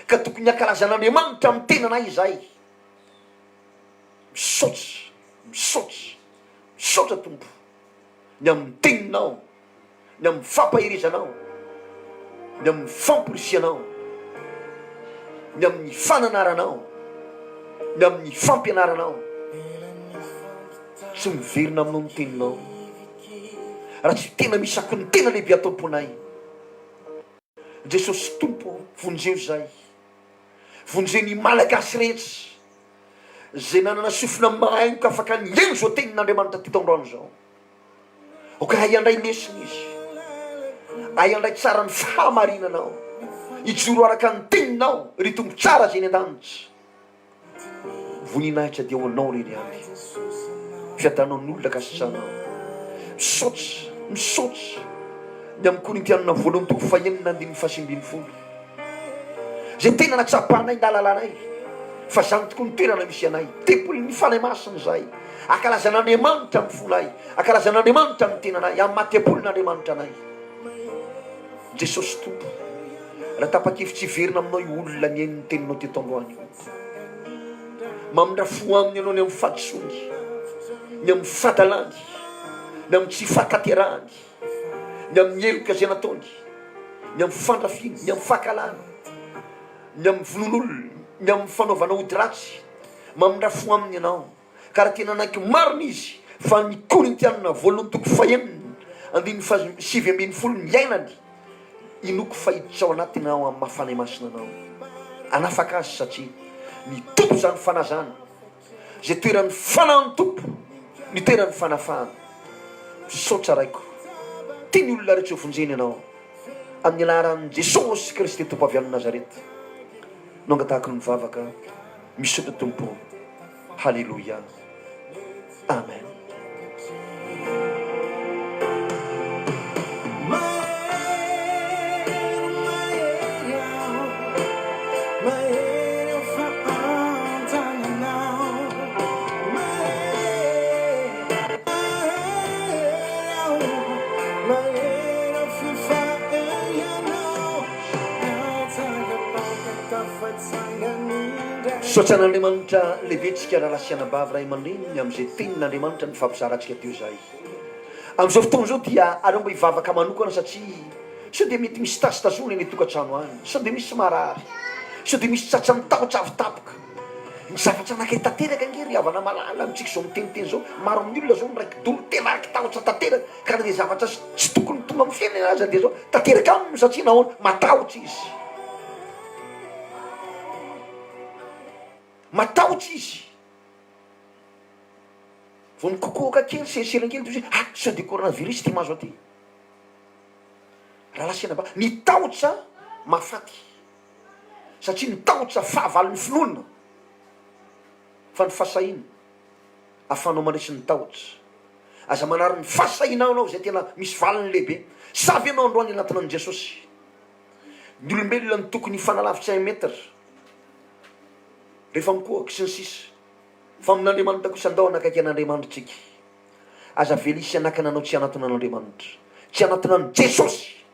ka tokony hankalaza an'Andriamanitra amin'ny tenanay izay. Misaotra, misaotra, misaotra Tompo ny amin'ny teninao. ny amin'ny fampaherezanao, ny amin'ny famporisihanao, ny amin'ny fananaranao, ny amin'ny fampianaranao. Tsy miverina aminao ny teninao raha tsy tena misy akony tena lehibe ato am-ponay. Jesosy Tompo ô, vonjeo izahay. Vonjeo ny Malagasy rehetra izay nanana sofina mahaino ka afaka nihaino izao tenin'Andriamanitra teto androany izao. Aoka hahay handray lesona izy, hahay handray tsara ny fahamarinanao, hijoro araka ny teninao, ry Tompo tsara izay any an-danitra. Voninahitra dia ho Anao irery ihany. Fiadanao ny olona ka sitranao. Misaotra, misaotra ny amin'ny Korintianina voalohany toko fahenina andininy faha-19. Izay tena natsapanay nahalalanay fa izany tokoa ny toerana misy anay, tempolin'ny Fanahy Masina izahay. Hankalaza an'Andriamanitra amin'ny fonay, hankalaza an'Andriamanitra amin'ny tenanay, amin'ny maha tempolin'Andriamanitra anay. Jesosy Tompo, raha tapa-kevitra hiverina aminao io olona nihaino ny teninao teto androany io, mamindra fo aminy ianao ny amin'ny fahadisoany, ny amin'ny fahadalany, ny amin'ny tsy fahatanterahany, ny amin'ny heloka izay nataony, ny amin'ny fandrafiany, ny amin'ny fankahalany, ny amin'ny vonoan'olona, ny amin'ny fanaovana ody ratsy, mamindra fo aminy ianao. Ka raha tena nanaiky marina izy fa ny Korintianina voalohany toko fahenina andininy faha 19 niainany, inoako fa hiditra ao anatiny ao amin'ny maha Fanahy Masina anao hanafaka azy satria ny Tompo izany Fanahy izany, izay toeran'ny Fanahin'ny Tompo ny toeran'ny fanafahana. Misaotra Raiko, tia ny olona rehetra ho vonjena Ianao, amin'ny anaran'i Jesosy Kristy Tompo avy any Nazareta no angatahako ny vavaka. Misaotra Tompo. Haleloia Amen. Misaotra an'Andriamanitra lehibe tsika rahalahy sy anabavy ray aman-dreny ny amin'izay tenin'Andriamanitra nifampizarantsika teo izay. Amin'izao fotoana izao dia aleo mba hivavaka manokana satria sao dia mety misy tazotazona eny an-tokantrano any, sao dia misy marary, sao dia misy tratran'ny tahotra avy tampoka. Ny zavatra anankiray tanteraka ange ry havana malala amintsika izao miteniteny izao, maro amin'ny olona izao miraiki-dolo tena raiki-tahotra tanteraka ka na dia zavatra tsy tokony tonga amin'ny fiainany aza dia izao tanteraka aminy satria nahoana? Matahotra izy. Matahotra izy. Vao mikokoaka kely, selisely kely dia hoe ah sao dia coronavirus ity mahazo aty. Rahalahy sy anabavy, ny tahotra mahafaty. Satria ny tahotra fahavalon'ny finoana fa ny fahasahiana ahafahanao mandresy ny tahotra. Aza manary ny fahasahianao ianao izay tena misy valiny lehibe. Savy ianao androany hanatona an'i Jesosy. Ny olombelona no tokony hifanalavitra un mètre rehefa mikohaka sy ny sisa Fa amin'Andriamanitra kosa andao hanakaiky an'Andriamanitra tsika. Aza avela hisy hanakana anao tsy hanatona an'Andriamanitra, tsy hanatona an'i Jesosy.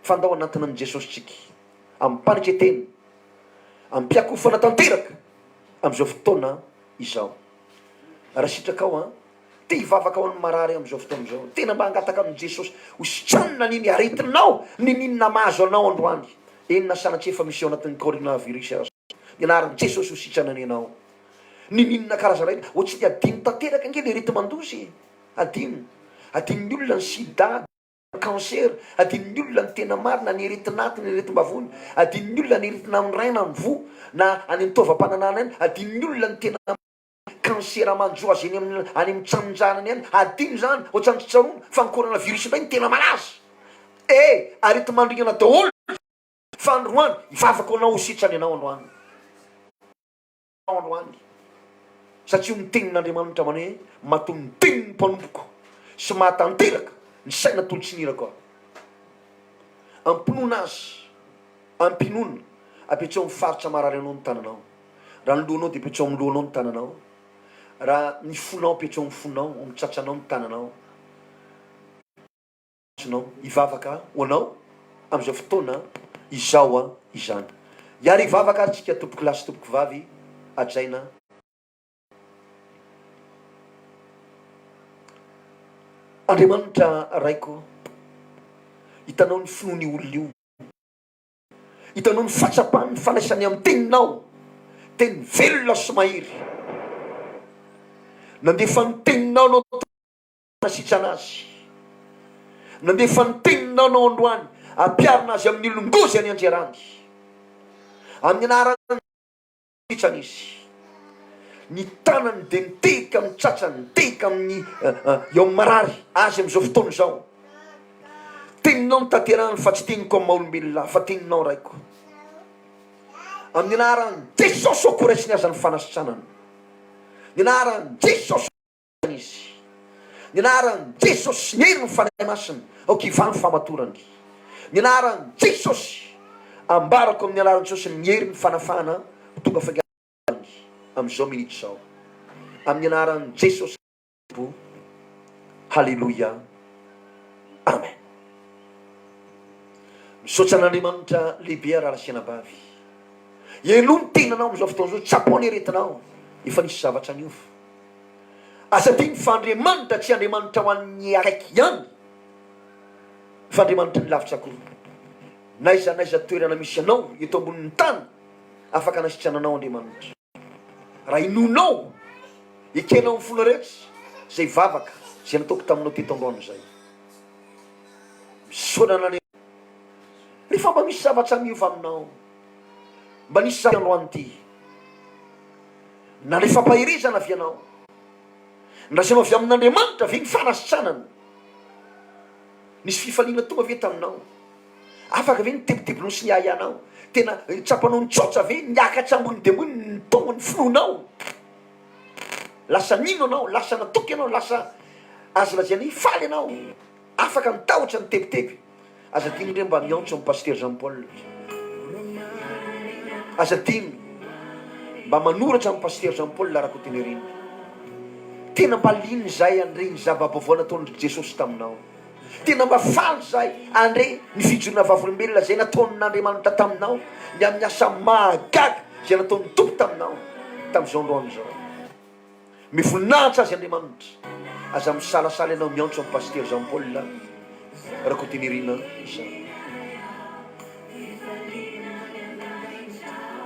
Fa andao hanatona an'i Jesosy tsika amim-panetren-tena, amim-piakofana tanteraka amin'izao fotoana izao. Raha sitrakao an, te hivavaka ho an'ny marary aho amin'izao fotoana izao. Tena mba hangataka amin'i Jesosy ho sitranina anie ny aretinao, n'inon'inona mahazo anao androany. Eny na sanatria efa misy ao anatin'ny coronavirus aza. Ny anaran'i Jesosy ho sitrana anie ianao. N'inon'inona karazana aretina, ô tsy dia adino tanteraka ange le areti-mandoza e. Adino. Adinon'ny olona ny sida. Cancer, adinon'ny olona ny tena marina, ny aretin'aty, ny aretim-bavony, adinon'ny olona ny aretina amin'ny rein na amin'ny voa, na any amin'ny taovam-pananahana any, adinon'ny olona ny tena cancer manjo azy eny amin'ny any amin'ny tranon-janany any, adino izany, ohatran'ny tsy tsaroana, fa ny coronavirus indray no tena malaza. Eh! Areti-mandringana daholo fa androany, hivavaka ho anao ho sitrana ianao androany. Androany, satria io ny tenin'Andriamanitra manao hoe, Matoa ny tenin'ny mpanompoko sy mahatanteraka ny saina atolotry ny irako aho. Ampinoana azy, ampinoana, apetraho amin'ny faritra marary anao ny tananao. Raha ny lohanao dia apetraho amin'ny lohanao ny tananao. Raha ny fonao apetraho amin'ny fonao, amin'ny tratranao ny tananao. Azonao hivavaka ho anao amin'izao fotoana izao izany. Hiara hivavaka ary tsika tompokolahy sy tompokovavy hajaina. Andriamanitra Raiko, hitanao ny finoan'io olona io. Hitanao ny fahatsapany ny fanaisany amin'ny teninao, teny velona sy mahery. Nandefa ny teninao anao. Nasitrana azy. Nandefa ny teninao anao androany ampiharina azy amin'ny olon-doza any Andriarany. Amin'ny anaran'i Sitrana izy. Ny tanany dia mitehika amin'ny tratrany, mitehika amin'ny eo amin'ny marary azy amin'izao fotoana izao. Teninao no tanterahany fa tsy teniko amin'ny maha olombelona fa teninao Raiko. Amin'ny anaran'i Jesosy aho koa raisiny aza ny fanasitranana. Ny anaran'i Jesosy. Izy. Ny anaran'i Jesosy sy ny herin'ny Fanahy Masina, aoka hivaha ny famatorany. Ny anaran'i Jesosy, ambarako amin'ny anaran'i Jesosy ny herin'ny fanafahana ho tonga faingana amin'izao minitra izao. Amin'ny anaran'i Jesosy Tompo. Haleloia. Amen. Misaotra an'Andriamanitra lehibe aho rahalahy sy anabavy. Henoy ny tenanao amin'izao fotoana izao, tsapao ny aretinao, efa nisy zavatra niova. Aza adino fa Andriamanitra tsy Andriamanitra ho an'ny akaiky ihany fa Andriamanitry ny lavitra koa. N'aiza n'aiza toerana misy anao eto ambonin'ny tany, afaka hanasitrana anao Andriamanitra. Raha inoanao, ekenao amin'ny fonao rehetra izay vavaka izay nataoko taminao teto androany izay. Misaona an'Andriamanitra. Rehefa mba misy zavatra miova aminao, mba nisy zavatra androany ity. Nandray fampaherezana avy ianao. Ndraisanao avy amin'Andriamanitra ve ny fanasitranana? Nisy fifaliana tonga ve taminao? Afaka ve ny tebitebinao sy ny ahiahinao? Tena tsapanao nitsaotsa ve niakatra ambony dia ambony ny taon'ny finoanao? Lasa nino ianao, lasa natoky ianao, lasa azo lazaina hoe faly ianao. Afaka ny tahotra ny tebiteby. Aza adino ndre mba miantso an'i Pasitera Jean Paul. Aza adino mba manoratra amin'i Pasitera Jean Paul Rakotonirina. Tena mba liana izahay handre ny zava-baovao nataon'i Jesosy taminao. Tena mba faly izahay handre ny fijoroana vavolombelona izay nataon'Andriamanitra taminao, ny amin'ny asa mahagaga izay nataon'ny Tompo taminao tamin'izao androany izao. Mivoninahitra azy Andriamanitra. Aza misalasala ianao miantso an'i Pasitera Jean Paul Rakotonirina izany.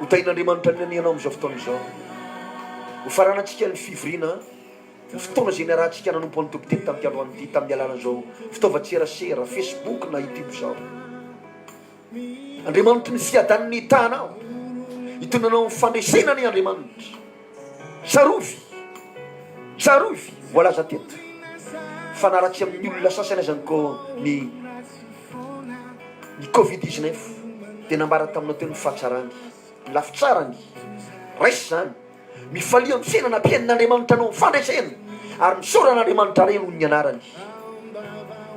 Ho tahin'Andriamanitra anie ianao amin'izao fotoana izao. Ho faranantsika ny fivoriana, ny fotoana izay niarahantsika nanompo an'ny Tompo teto tamin'ity androany ity tamin'ny alalan'izao fitaovan-tserasera, Facebook na YouTube izao. Andriamanitry ny fiadanana hitaha anao, hitondra anao amin'ny fandresena anie Andriamanitra. Tsarovy, tsarovy, voalaza teto fa na ratsy amin'ny olona sasany aza ny ny ny covid 19 dia nambara taminao teo ny fahatsarany, ny lafitsarany. Raiso izany. Mifalia amin'ny fiainana ampianin'Andriamanitra anao amin'ny fandresena ary misaora an'Andriamanitra Ray noho ny anarany.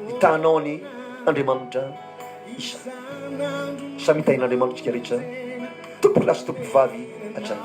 Hitahanao anie Andriamanitra isa. Samy hitahin'Andriamanitra isika rehetra, tompoko lahy sy tompoko vavy hatrany.